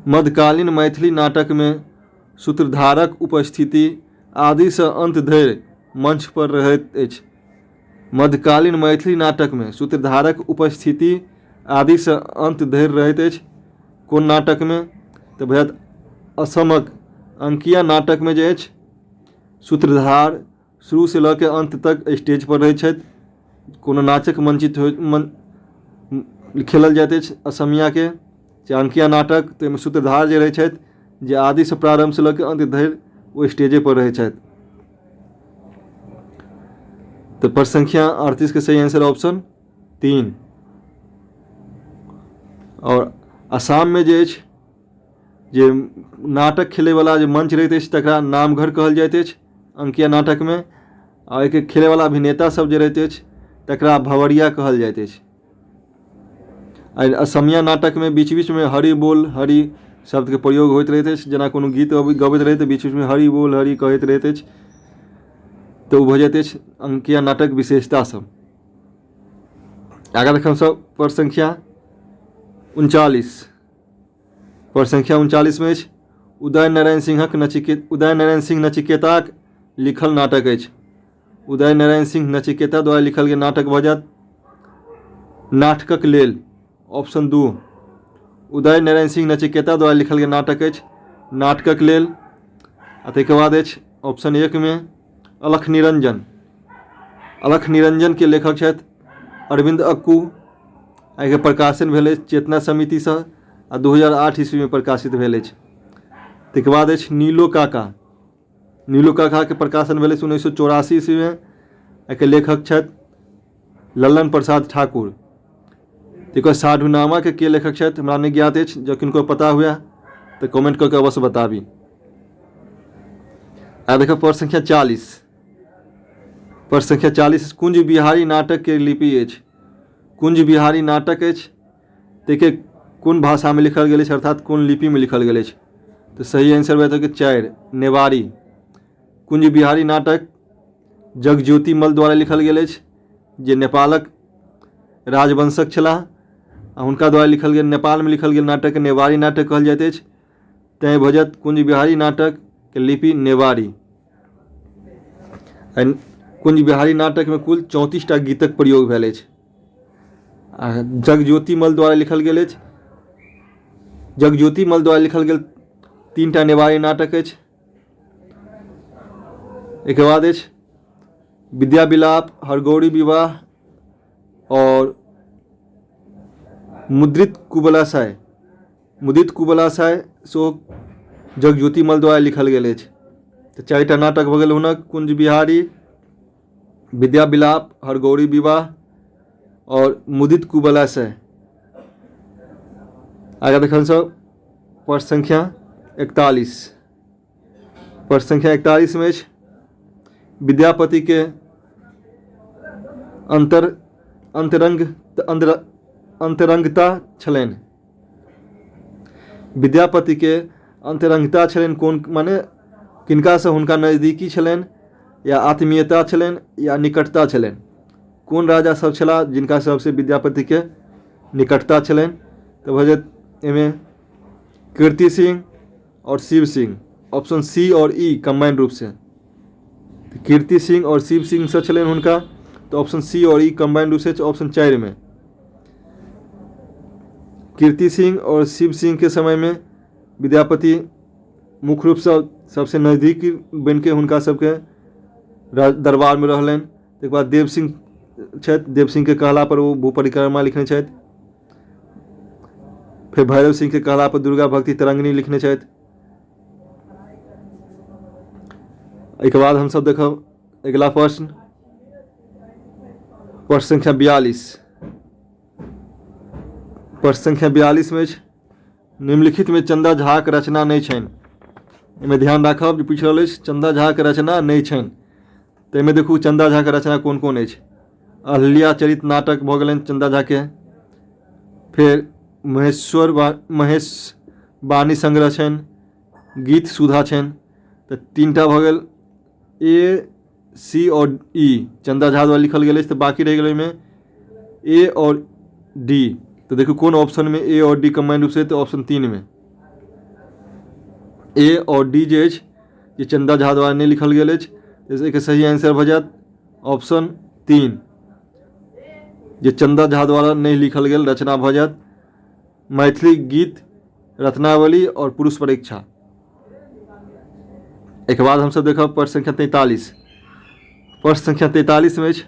मध्यकालीन मैथिली नाटकमे सूत्रधारक उपस्थिति आदिसँ अन्त धरि मंच पर रहैत अछि। मध्यकालीन मैथिली नाटकमे सूत्रधारक उपस्थिति आदिसँ अन्त धरि रहैत अछि कोन नाटकमे? तऽ भैया असमक अंकिया नाटकमे जे अछि सूत्रधार शुरूसँ लऽ कऽ अन्त तक स्टेज पर रहै छथि। कोनो नाचक मंचित होइ मन खेलल जाइत अछि असमियाके जे अंकिया नाटक, ताहिमे सूत्रधार जे रहै छथि जे आदिसँ प्रारम्भसँ लऽ कऽ अन्त धरि ओ स्टेजे पर रहै छथि। तऽ प्रश्न संख्या 38 के सही आंसर ऑप्शन 3। आओर आसाममे जे अछि जे नाटक खेलैवला जे मंच रहैत अछि तकरा नामघर कहल जाइत अछि अंकिया नाटकमे, आ ओहिके खेलैवला अभिनेता सब जे रहैत अछि तकरा भवरिया कहल जाइत अछि। आ असमिया नाटकमे बीच बीचमे हरि बोल हरि शब्दके प्रयोग होइत रहैत अछि, जेना कोनो गीत गबैत रहै तऽ बीच बीचमे हरि बोल हरि कहैत रहैत अछि, तऽ ओ भऽ जाइत अछि अंकिया नाटक विशेषता सब। आगाँ देखब सब प्रश्न संख्या 39। प्रश्न संख्या 39मे अछि, उदय नारायण सिंहक नचिकेत उदय नारायण सिंह नचिकेताक लिखल नाटक अछि। उदय नारायण सिंह नचिकेता द्वारा लिखल गेल नाटक भऽ जायत नाटकक लेल ऑप्शन 2। उदय नारायण सिंह नचिकेता द्वारा लिखल गेल नाटक अछि नाटकक लेल। आ ताहिके बाद अछि ऑप्शन 1मे अलख निरंजन। अलख निरंजन के लेखक छथि अरविंद अक्कू। एहिके प्रकाशन भेल अछि चेतना समितिसँ आ 2008 ईस्वीमे प्रकाशित भेल अछि। ताहिके बाद अछि नीलो काका। नीलू काकाके प्रकाशन भेल अछि 1984 ईस्वीमे। एहिके लेखक छथि लल्लन प्रसाद ठाकुर। ताहिके बाद साधुनामाके के लेखक छथि हमरा नहि ज्ञात अछि, जँ किनको पता हुए तऽ कमेंट कऽ के अवश्य बताबी। आ देखब प्रश्न संख्या 40। प्रश्न संख्या 40 कुंज बिहारी नाटकके लिपि अछि। कुंज बिहारी नाटक अछि ताहिके कोन भाषामे लिखल गेल अछि, अर्थात कोन लिपिमे लिखल गेल अछि? तऽ सही आंसर भऽ जायत 4 नेवारी। कुंज बिहारी नाटक जगज्योति मल्ल द्वारा लिखल गेल अछि, जे नेपालक राजवंशक छलाह, आ हुनका द्वारा लिखल गेल नेपालमे लिखल गेल नाटकके नेवारी नाटक कहल जाइत अछि। तैँ भऽ जायत कुंज बिहारी नाटकके लिपि नेवारी। कुंज बिहारी नाटकमे कुल 34 टा गीतक प्रयोग भेल अछि आ जगज्योति मल्ल द्वारा लिखल गेल अछि। जगज्योति मल्ल द्वारा लिखल गेल 3 टा नेवारी नाटक अछि। एहिके बाद अछि विद्या विलाप, हरगौरी विवाह और मुद्रित कुबलासाय। मुदित कुबलासाय सेहो जगज्योति मल्ल द्वारा लिखल गेल अछि। तऽ 4 टा नाटक भऽ गेल हुनक, कुंज बिहारी, विद्या विलाप, हरगौरी विवाह और मुदित कुबलासाय। आगाँ देखल सब प्रश्न संख्या 41। प्रश्न संख्या 41 में अछि विद्यापति के अंतर अंतरंग अंतर अंतरंगता छलनि। विद्यापति के अंतरंगता छलनि कोन, माने किनकासँ हुनका नजदीकी छलनि या आत्मीयता छलनि या निकटता छलनि, कोन राजा सब छलाह जिनका सबसँ विद्यापति के निकटता छलनि? तऽ भऽ जायत एहिमे कीर्ति सिंह और शिव सिंह, ऑप्शन सी और ई कम्बाइंड रूप से। कीर्ति सिंह और शिव सिंह से छलनि हुनका, तऽ ऑप्शन सी और ई कम्बाइंड रूप से ऑप्शन 4 में। कीर्ति सिंह और शिव सिंह के समय में विद्यापति मुख्य रूपसँ सबसँ नजदीकी बनिके हुनका सबके दरबारमे रहलनि। ताहिके बाद देव सिंह छथि, देव सिंहके कहला पर ओ भू परिक्रमा लिखने छथि। फेर भैरव सिंहके कहला पर दुर्गा भक्ति तरंगिणी लिखने छथि। एहिके बाद हमसभ देखब अगिला प्रश्न, प्रश्न संख्या 42। प्रश्न संख्या 42 में अछि, निम्नलिखितमे चन्दा झाक रचना नहि छनि। एहिमे ध्यान राखब जे पूछि रहल अछि चन्दा झाक रचना नहि छनि, तऽ एहिमे देखू चन्दा झाके रचना कोन कोन अछि। अहल्या चरित नाटक भऽ गेलनि चन्दा झाके, फेर महेश्वर महेश वाणी संग्रह छनि, गीत सुधा छनि, तऽ तीनटा भऽ गेल ए सी आओर ई चन्दा झा द्वारा लिखल गेल अछि। तऽ बाँकी रहि गेल ओहिमे ए आओर डी। तऽ देखू कोन ऑप्शनमे ए आओर डी कम्बाइंड रूपसँ, तऽ ऑप्शन 3मे ए आओर डी जे अछि जे चन्दा झा द्वारा नहि लिखल गेल अछि। एहिके सही आंसर भऽ जायत ऑप्शन 3, जे चन्दा झा द्वारा नहि लिखल गेल रचना भऽ जायत मैथिली गीत रत्नावली आओर पुरुष परीक्षा। एहिके बाद हमसभ देखब प्रश्न संख्या 43। प्रश्न संख्या 43 मे अछि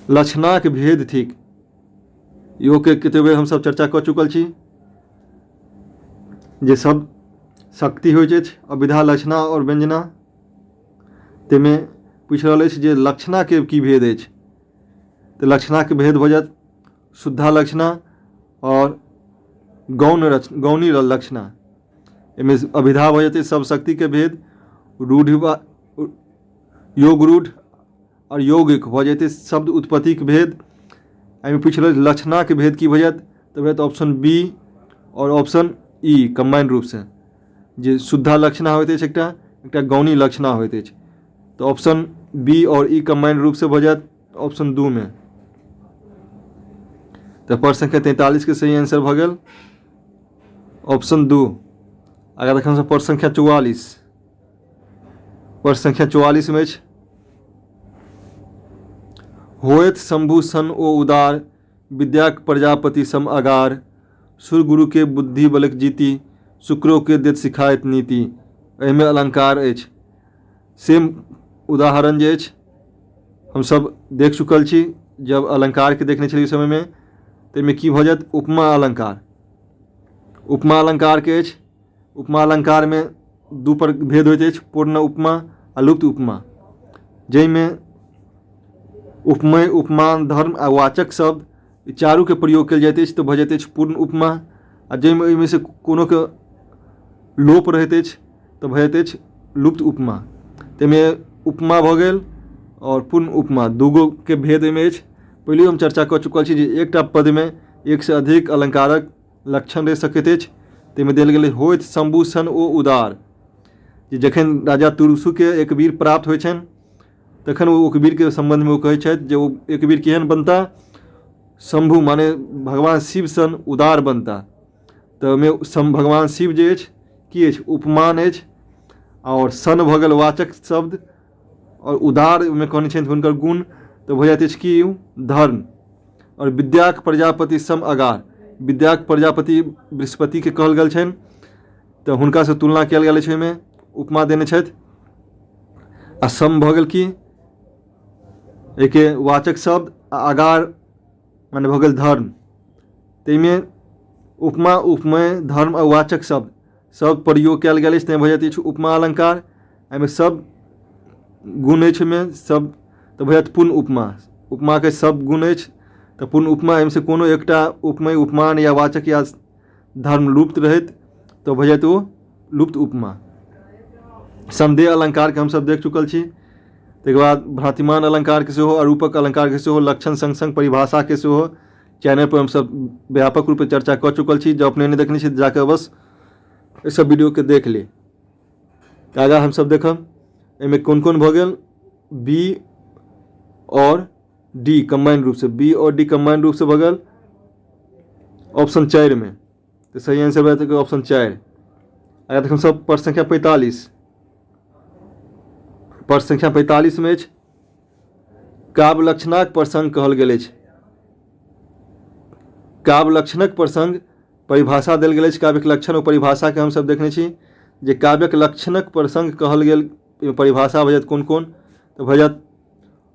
लक्षणाक भेद थिक। इहोके कतेक बेर हमसभ चर्चा कऽ चुकल छी जे सब शक्ति होइत अछि अभिधा, लक्षणा आओर व्यंजना। ताहिमे पूछि रहल अछि जे लक्षणाके की भेद अछि, तऽ लक्षणाके भेद भऽ जायत शुद्धा लक्षणा आओर गौण रच गौणी लक्षणा। एहिमे अभिधा भऽ जेतै सब शक्तिके भेद, रूढ़ योग रूढ़ आओर यौगिक भऽ जेतै शब्द उत्पत्तिके भेद। एहिमे पूछि रहल लक्षणाके भेद की भऽ जायत, तऽ भऽ जायत ऑप्शन बी आओर ऑप्शन ई कम्बाइंड रूपसँ, जे शुद्धा लक्षणा होइत अछि एकटा एकटा गौणी लक्षणा होइत अछि, तऽ ऑप्शन बी आओर ई कम्बाइंड रूपसँ भऽ जायत ऑप्शन 2 मे। तऽ प्रश्न संख्या 43 के सही आंसर भऽ गेल ऑप्शन 2। आगाँ देखब हमसभ प्रश्न संख्या 44। प्रश्न संख्या 44 मे अछि होयत शंभु सन ओ उदार, विद्याक प्रजापति सम अगार, सुर गुरु के बुद्धि बलक जीति, शुक्रो के देत सिखायत नीति। एहिमे अलंकार अछि। सेम उदाहरण जे अछि हमसभ देख चुकल छी जब अलंकारके देखने छलियै ओहि समयमे, ताहिमे की भऽ जायत उपमा अलंकार। उपमा अलंकारके अछि, उपमा अलंकारमे दू पर भेद होइत अछि, पूर्ण उपमा आ लुप्त उपमा, जाहिमे उपमेय, उपमान, धर्म आ वाचक शब्द ई चारूके प्रयोग कयल जाइत अछि तऽ भऽ जाइत अछि पूर्ण उपमा, आ जाहिमे ओहिमे से कोनोके लोप रहैत अछि तऽ भऽ जाइत अछि लुप्त उपमा। ताहिमे उपमा भऽ गेल आओर पूर्ण उपमा दूगोके भेद ओहिमे अछि। पहिलहियो हम चर्चा कऽ चुकल छी जे एकटा पदमे एकसँ अधिक अलङ्कारक लक्षण रहि सकैत अछि। ताहिमे देल गेलै होइत शम्भु सन ओ उदार, जे जखन राजा तुरुसुके एक वीर प्राप्त होइ छनि तखन ओ एकवीरके सम्बन्धमे ओ कहै छथि जे ओ एकवीर केहन बनता, शम्भु माने भगवान शिव सन उदार बनता। तऽ ओहिमे भगवान शिव जे अछि की अछि उपमान अछि, आओर सन भऽ गेल वाचक शब्द, आओर उदार ओहिमे कहने छनि हुनकर गुण, तऽ भऽ जाइत अछि की धर्म। आओर विद्याक प्रजापति सम अगार, विद्याक प्रजापति बृहस्पतिके कहल गेल छनि, तऽ हुनकासँ तुलना कयल गेल अछि, ओहिमे उपमा देने छथि। आ सम भऽ गेल की एहिके वाचक शब्द, आ अगार माने भऽ गेल धर्म। ताहिमे उपमा, उपमेय, धर्म आ वाचक शब्द सब प्रयोग कयल गेल अछि, तैँ भऽ जाइत अछि उपमा अलङ्कार। एहिमे सब गुण अछि, ओहिमे सब तऽ भऽ जायत पूर्ण उपमा। उपमाके सब गुण अछि तऽ पूर्ण उपमा, एहिमे से कोनो एकटा उपमेय, उपमान या वाचक या धर्म लुप्त रहैत तऽ भऽ जायत ओ लुप्त उपमा। सन्देह अलङ्कारके हमसभ देख चुकल छी। ताहिके बाद भ्रातिमान अलङ्कारके सेहो, अरूपक अलङ्कारके सेहो, लक्षण सङ्ग सङ्ग परिभाषाके सेहो चैनलपर हमसभ व्यापक रूपे चर्चा कऽ चुकल छी। जँ अपने नहि देखने छी तऽ जाकऽ बस एहिसभ वीडियोके देख ली। आगाँ हमसभ देखब एहिमे कोन कोन भऽ गेल बी आओर डी कम्बाइंड रूपसँ, बी आओर डी कम्बाइंड रूपसँ भऽ गेल ऑप्शन 4मे, तऽ सही आंसर भऽ जेतै ऑप्शन 4। आगाँ देखब सब प्रश्न संख्या 45। प्रश्न संख्या 45मे अछि काव्य लक्षणाक प्रसंग कहल गेल अछि। काव्य लक्षणक प्रसंग परिभाषा देल गेल अछि, काव्यक लक्षण ओ परिभाषाके हमसभ देखने छी जे काव्यक लक्षणक प्रसंग कहल गेल परिभाषा भऽ जायत कोन कोन, तऽ भऽ जायत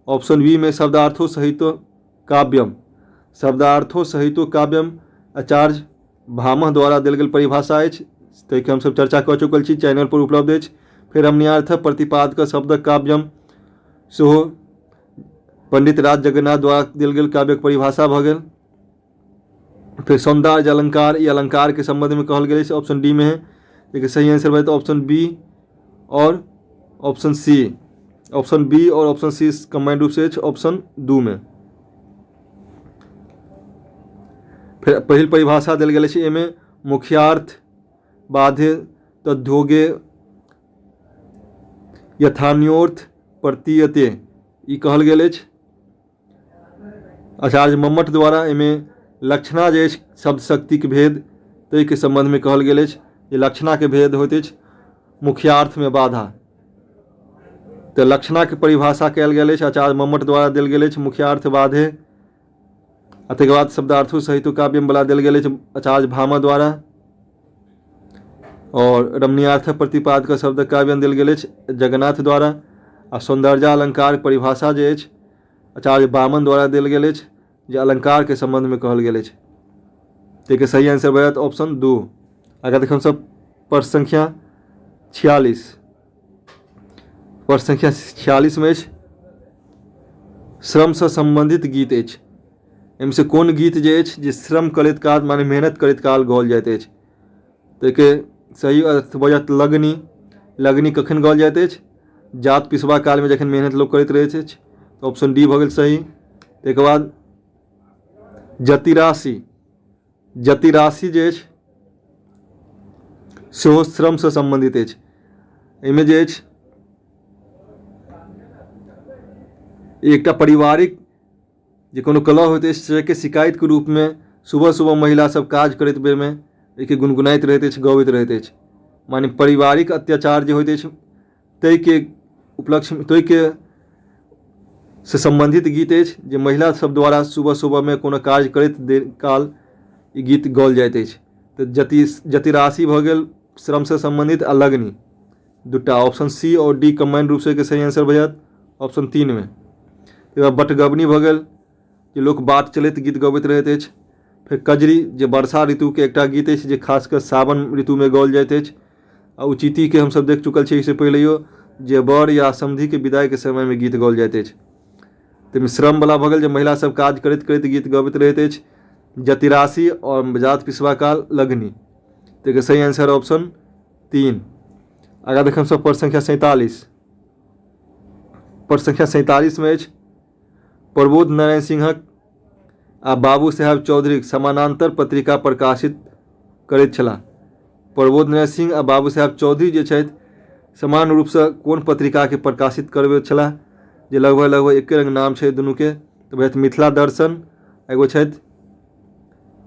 ऑप्शन बी में शब्दार्थो सहितो काव्यम। शब्दार्थो सहितो काव्यम आचार्य भामह द्वारा देल गेल परिभाषा अछि, ताहिके हमसभ चर्चा कऽ चुकल छी, चैनल पर उपलब्ध अछि। फेर रमणीयार्थ प्रतिपादक शब्द काव्यम सेहो पंडित राज जगन्नाथ द्वारा देल गेल काव्यक परिभाषा भऽ गेल। फेर सौंदर्य अलंकार, ई अलंकार के संबंध में कहल गेल अछि ऑप्शन डी में है, लेकिन सही आंसर भऽ ऑप्शन बी और ऑप्शन सी। ऑप्शन बी और ऑप्शन सी कंबाइंड रूप से अछि ऑप्शन 2 में। फेर पहिल परिभाषा देल गेल अछि एहिमे मुख्यार्थ बाध्य तद्योगे यथान्योर्थ प्रतीयते, ई कहल गेल अछि आचार्य मम्मट द्वारा। एहिमे लक्षणा जे अछि शब्द शक्तिके भेद ताहिके सम्बन्धमे कहल गेल अछि जे लक्षणाके भेद होइत अछि मुख्यार्थमे बाधा। तऽ लक्षणाके परिभाषा कयल गेल अछि आचार्य मम्मट द्वारा देल गेल अछि मुख्यार्थ बाधे। आ ताहिके बाद शब्दार्थो सहित काव्यम वाला देल गेल अछि आचार्य भामह द्वारा। और रमणीयार्थ प्रतिपादक शब्द काव्यम देल गेल अछि जगन्नाथ द्वारा। आ सौंदर्यालंकार परिभाषा जे अछि आचार्य वामन द्वारा देल गेल अछि जे अलंकार के संबंध में कहल गेल अछि। ताहिके सही आंसर भऽ जायत ऑप्शन 2। आगाँ देखब सब प्रश्न संख्या 46। प्रश्न संख्या 46 में अछि श्रमसँ संबंधित गीत अछि। एहिमे से कोन गीत जे अछि जे श्रम करैत काल माने मेहनत करैत काल गाओल जाइत अछि? ताहिके सही अर्थ भऽ जायत लगनी। लगनी कखन गाओल जाइत अछि? जात पिसबा कालमे जखन मेहनत लोक करैत रहैत अछि। तऽ ऑप्शन डी भऽ गेल सही। ताहिके बाद जतिराशि। जतिराशि जे अछि सेहो श्रमसँ सम्बन्धित अछि। एहिमे जे अछि एकटा पारिवारिक जे कोनो कलह होइत अछि जाहिके शिकायतके रूपमे सुबह सुबह महिला सब काज करैत बेरमे एहिके गुनगुनाइत रहैत अछि, गबैत रहैत अछि। माने पारिवारिक अत्याचार जे होइत अछि ताहिके उपलक्ष्य ताहिके से सम्बन्धित गीत अछि जे महिला सब द्वारा सुबह सुबहमे कोनो काज करैत देर काल ई गीत गाओल जाइत अछि। तऽ जतिराशि भऽ गेल श्रमसँ सम्बन्धित आ लगनी दूटा ऑप्शन सी और डी कम्बाइंड रूपसँ एहिके सही आंसर भऽ जायत ऑप्शन 3 में। तकर बाद बटगबनी भऽ गेल जे लोक बाट चलैत गीत गबैत रहैत अछि। फेर कजरी जे वर्षा ऋतुके एकटा गीत अछि जे खास कऽ सावन ऋतुमे गाओल जाइत अछि। आ उचितीके हमसब देख चुकल छी एहिसँ पहिलैयो जे वर या समधिके विदाइके समयमे गीत गाओल जाइत अछि। ताहिमे श्रमवला भऽ गेल जे महिला सब काज करैत करैत गीत गबैत रहैत अछि। जतिराशि आओर जात पिसबा काल लगनी, ताहिके सही आंसर ऑप्शन 3। आगाँ देखब सब प्रश्न संख्या 47। प्रश्न संख्या 47 में अछि प्रबोध नारायण सिंहक आ बाबू साहेब चौधरीक समानांतर पत्रिका प्रकाशित करैत छलाह। प्रबोध नारायण सिंह आ बाबू साहेब चौधरी जे छथि समान रूपसँ कोन पत्रिकाके प्रकाशित करबैत छलाह जे लगभग लगभग एके रंग नाम छै दुनूके, तऽ भऽ मिथिला दर्शन एगो छथि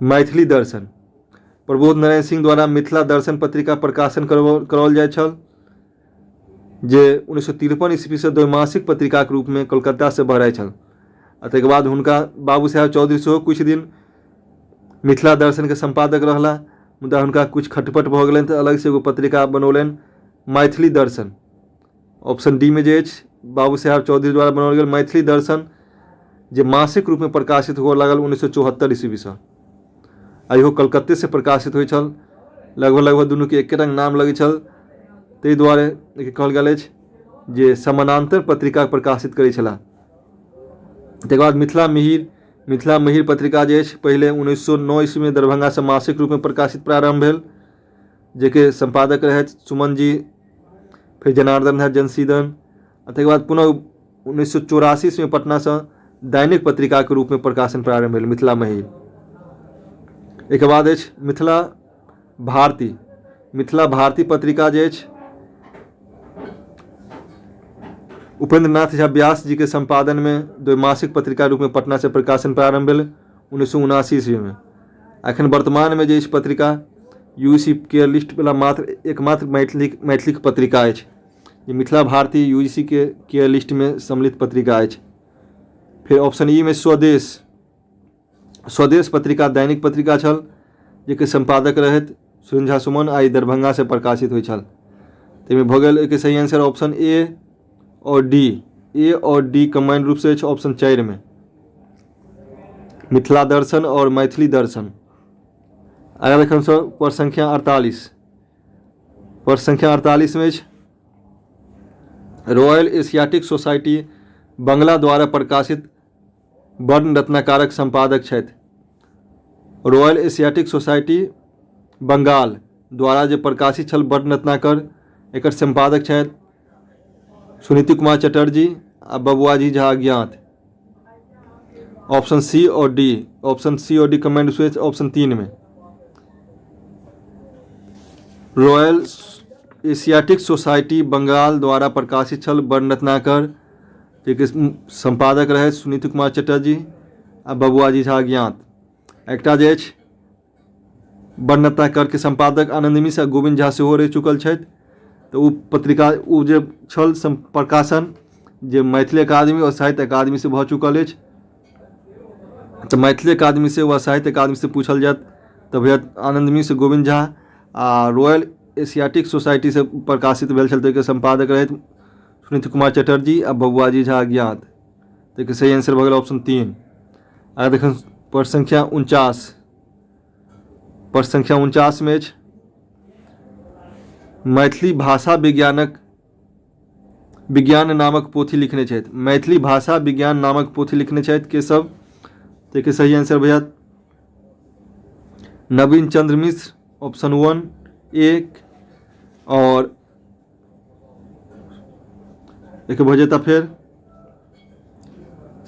मैथिली दर्शन। प्रबोध नारायण सिंह द्वारा मिथिला दर्शन पत्रिका प्रकाशन कराओल जाइत छल जे 1953 ईस्वीसँ द्वैमासिक पत्रिकाके रूपमे कोलकातासँ बहराइत छल। आ ताहिके बाद हुनका बाबू साहेब चौधरी सेहो किछु दिन मिथिला दर्शनके सम्पादक रहला, मुदा हुनका किछु खटपट भऽ गेलनि तऽ अलगसँ एगो पत्रिका बनौलनि मैथिली दर्शन। ऑप्शन डी में जे अछि बाबू साहेब चौधरी द्वारा बनाओल गेल मैथिली दर्शन जे मासिक रूपमे प्रकाशित हुअ लागल 1974 ईस्वीसँ। आ इहो कलकत्तेसँ प्रकाशित होइ छल। लगभग लगभग दुनूके एके रंग नाम लगै छल, ताहि दुआरे एहिके कहल गेल अछि जे समानान्तर पत्रिका प्रकाशित करै छलाह। ताहिके बाद मिथिला मिहिर। मिथिला मिहिर पत्रिका जे अछि पहिले 1909 ईस्वीमे दरभंगासँ मासिक रूपमे प्रकाशित प्रारम्भ भेल, जाहिके सम्पादक रहथि सुमन जी, फेर जनार्दन रहथि जनसीदन। आ ताहिके बाद पुनः 1984 ईस्वीमे पटनासँ दैनिक पत्रिकाके रूपमे प्रकाशन प्रारम्भ भेल मिथिला मिहिर। एहिके बाद अछि मिथिला भारती। मिथिला भारती पत्रिका जे अछि उपेंद्र नाथ झा व्यास जी के सम्पादन में द्वैमासिक पत्रिका रूप में पटना से प्रकाशन प्रारंभ भेल 1979 ईस्वी में। अखन वर्तमान में जे अछि पत्रिका यू सी के लिस्ट वाला मात्र एकमात्र मैथिलीक पत्रिका अछि जे मिथिला भारती यू जी सी के केयर लिस्ट में सम्मिलित पत्रिका अछि। फिर ऑप्शन ई में स्वदेश। स्वदेश पत्रिका दैनिक पत्रिका छल जाहिके सम्पादक रहथि सुरेन्द्र झा सुमन आ ई दरभंगासँ प्रकाशित होइ छल। ताहिमे भऽ गेल एहिके सही आंसर ऑप्शन ए और डी। ए आओर डी कम्बाइंड रूपसँ अछि ऑप्शन 4मे। मिथिला दर्शन आओर मैथिली दर्शन। आगाँ देखब हमसभ प्रश्न संख्या 48। प्रश्न संख्या 48मे अछि रॉयल एशियाटिक सोसाइटी बंगला द्वारा प्रकाशित वर्ण रत्नाकारक सम्पादक छथि। रॉयल एशियाटिक सोसाइटी बंगाल द्वारा जे प्रकाशित छल वर्ण रत्नाकर, एकर सम्पादक छथि सुनीति कुमार चटर्जी आ बबुआजी झा अज्ञात। ऑप्शन सी और डी, ऑप्शन सी और डी कमेंट स्विच ऑप्शन 3 में। रॉयल एशियाटिक सोसाइटी बंगाल द्वारा प्रकाशित छल वर्ण रत्नाकर, जाहिके सम्पादक रहथि सुनीति कुमार चटर्जी आ बबुआजी झा अज्ञात। एकटा जे अछि वर्ण रत्नाकरके सम्पादक आनन्द मिश्र आ गोविन्द झा सेहो रहि चुकल छथि। तऽ ओ पत्रिका ओ जे छल प्रकाशन जे मैथिली अकादमी आओर साहित्य अकादमीसँ भऽ चुकल अछि। तऽ मैथिली अकादमीसँ वा साहित्य अकादमीसँ पूछल जायत तऽ भैया आनन्द मिश्र, गोविन्द झा आ रॉयल एशियाटिक सोसाइटीसँ प्रकाशित भेल छल, ताहिके सम्पादक रहथि सुनीत कुमार चटर्जी आ बबुआजी झा अज्ञात। ताहिके सही आंसर भऽ गेल ऑप्शन 3। आ देखन प्रश्न संख्या 49। प्रश्न संख्या 49मे अछि मैथिली भाषा विज्ञानक विज्ञान नामक पोथी लिखने छथि। मैथिली भाषा विज्ञान नामक पोथी लिखने छथि के सब? ताहिके सही आंसर भऽ जायत नवीन चंद्र मिश्र, ऑप्शन 1 1। और एक भऽ जेता फेर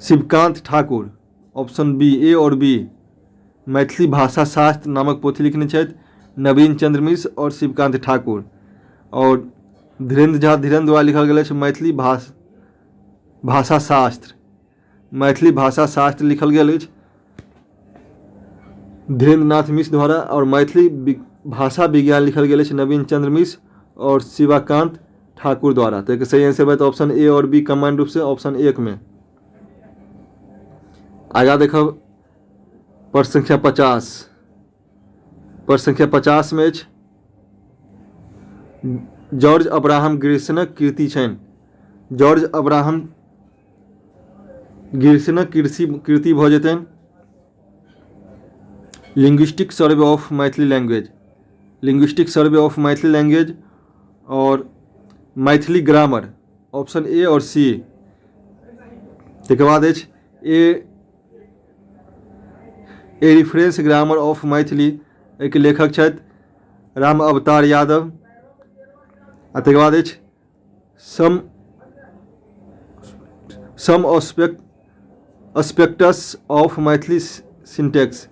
शिवकांत ठाकुर, ऑप्शन बी, ए और बी। मैथिली भाषा शास्त्र नामक पोथी लिखने छथि नवीन चंद्र मिश्र और शिवकांत ठाकुर। और धीरेन्द्र झा धीरेन्द्र द्वारा लिखल गेल अछि मैथिली भाषा शास्त्र। मैथिली भाषा शास्त्र लिखल गेल अछि धीरेन्द्र नाथ मिश्र द्वारा। और मैथिली भाषा विज्ञान लिखल गेल अछि नवीन चंद्र मिश्र और शिवाकांत ठाकुर द्वारा। तऽ एकर सही आंसर होयत ऑप्शन ए और बी कम्बाइंड रूप से ऑप्शन 1 में। आगाँ देखब प्रश्न संख्या 50। प्रश्न संख्या 50 में अछि जॉर्ज अब्राहम ग्रियर्सनक कृति छनि। जॉर्ज अब्राहम ग्रियर्सनक कृति भऽ जेतनि linguistic survey of Maithili language, linguistic survey of Maithili language और मैथिली ग्रामर, ऑप्शन ए और सी। तकर बाद अछि a reference grammar of Maithili, एहिके लेखक छथि राम अवतार यादव। आ तकर बाद अछि some aspects of Maithili syntax,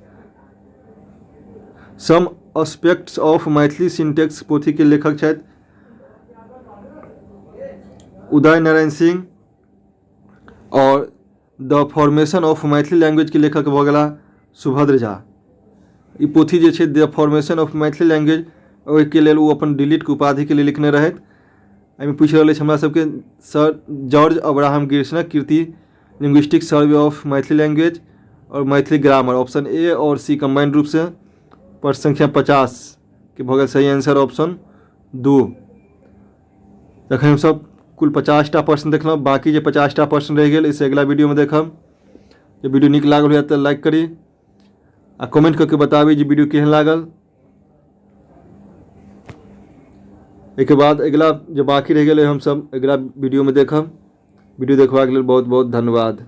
some aspects of Maithili syntax पोथीके लेखक छथि उदय नारायण सिंह। और the formation of Maithili language के लेखक भऽ गेला सुभद्र झा। ई पोथी जे छै the formation of Maithili language, ओहिके लेल ओ अपन डिलीटके उपाधिके लेल लिखने रहथि। एहिमे पूछि रहल अछि हमरा सबके सर जॉर्ज अब्राहम ग्रियर्सनक कृति linguistic survey of Maithili language और मैथिली ग्रामर, ऑप्शन ए और सी कम्बाइंड रूप से। प्रश्न संख्या 50 के भऽ गेल सही आंसर ऑप्शन 2। तखन हमसब कुल 50टा प्रश्न देखलहुँ, बाँकी जे 50टा प्रश्न रहि गेल एहिसँ अगिला वीडियोमे देखब। जे वीडियो नीक लागल हुए तऽ लाइक करी आ कमेंट कऽ के बताबी जे वीडियो केहन लागल। एहिके बाद अगिला जे बाँकी रहि गेलै हमसब अगिला वीडियोमे देखब। वीडियो देखबाक लेल बहुत बहुत धन्यवाद।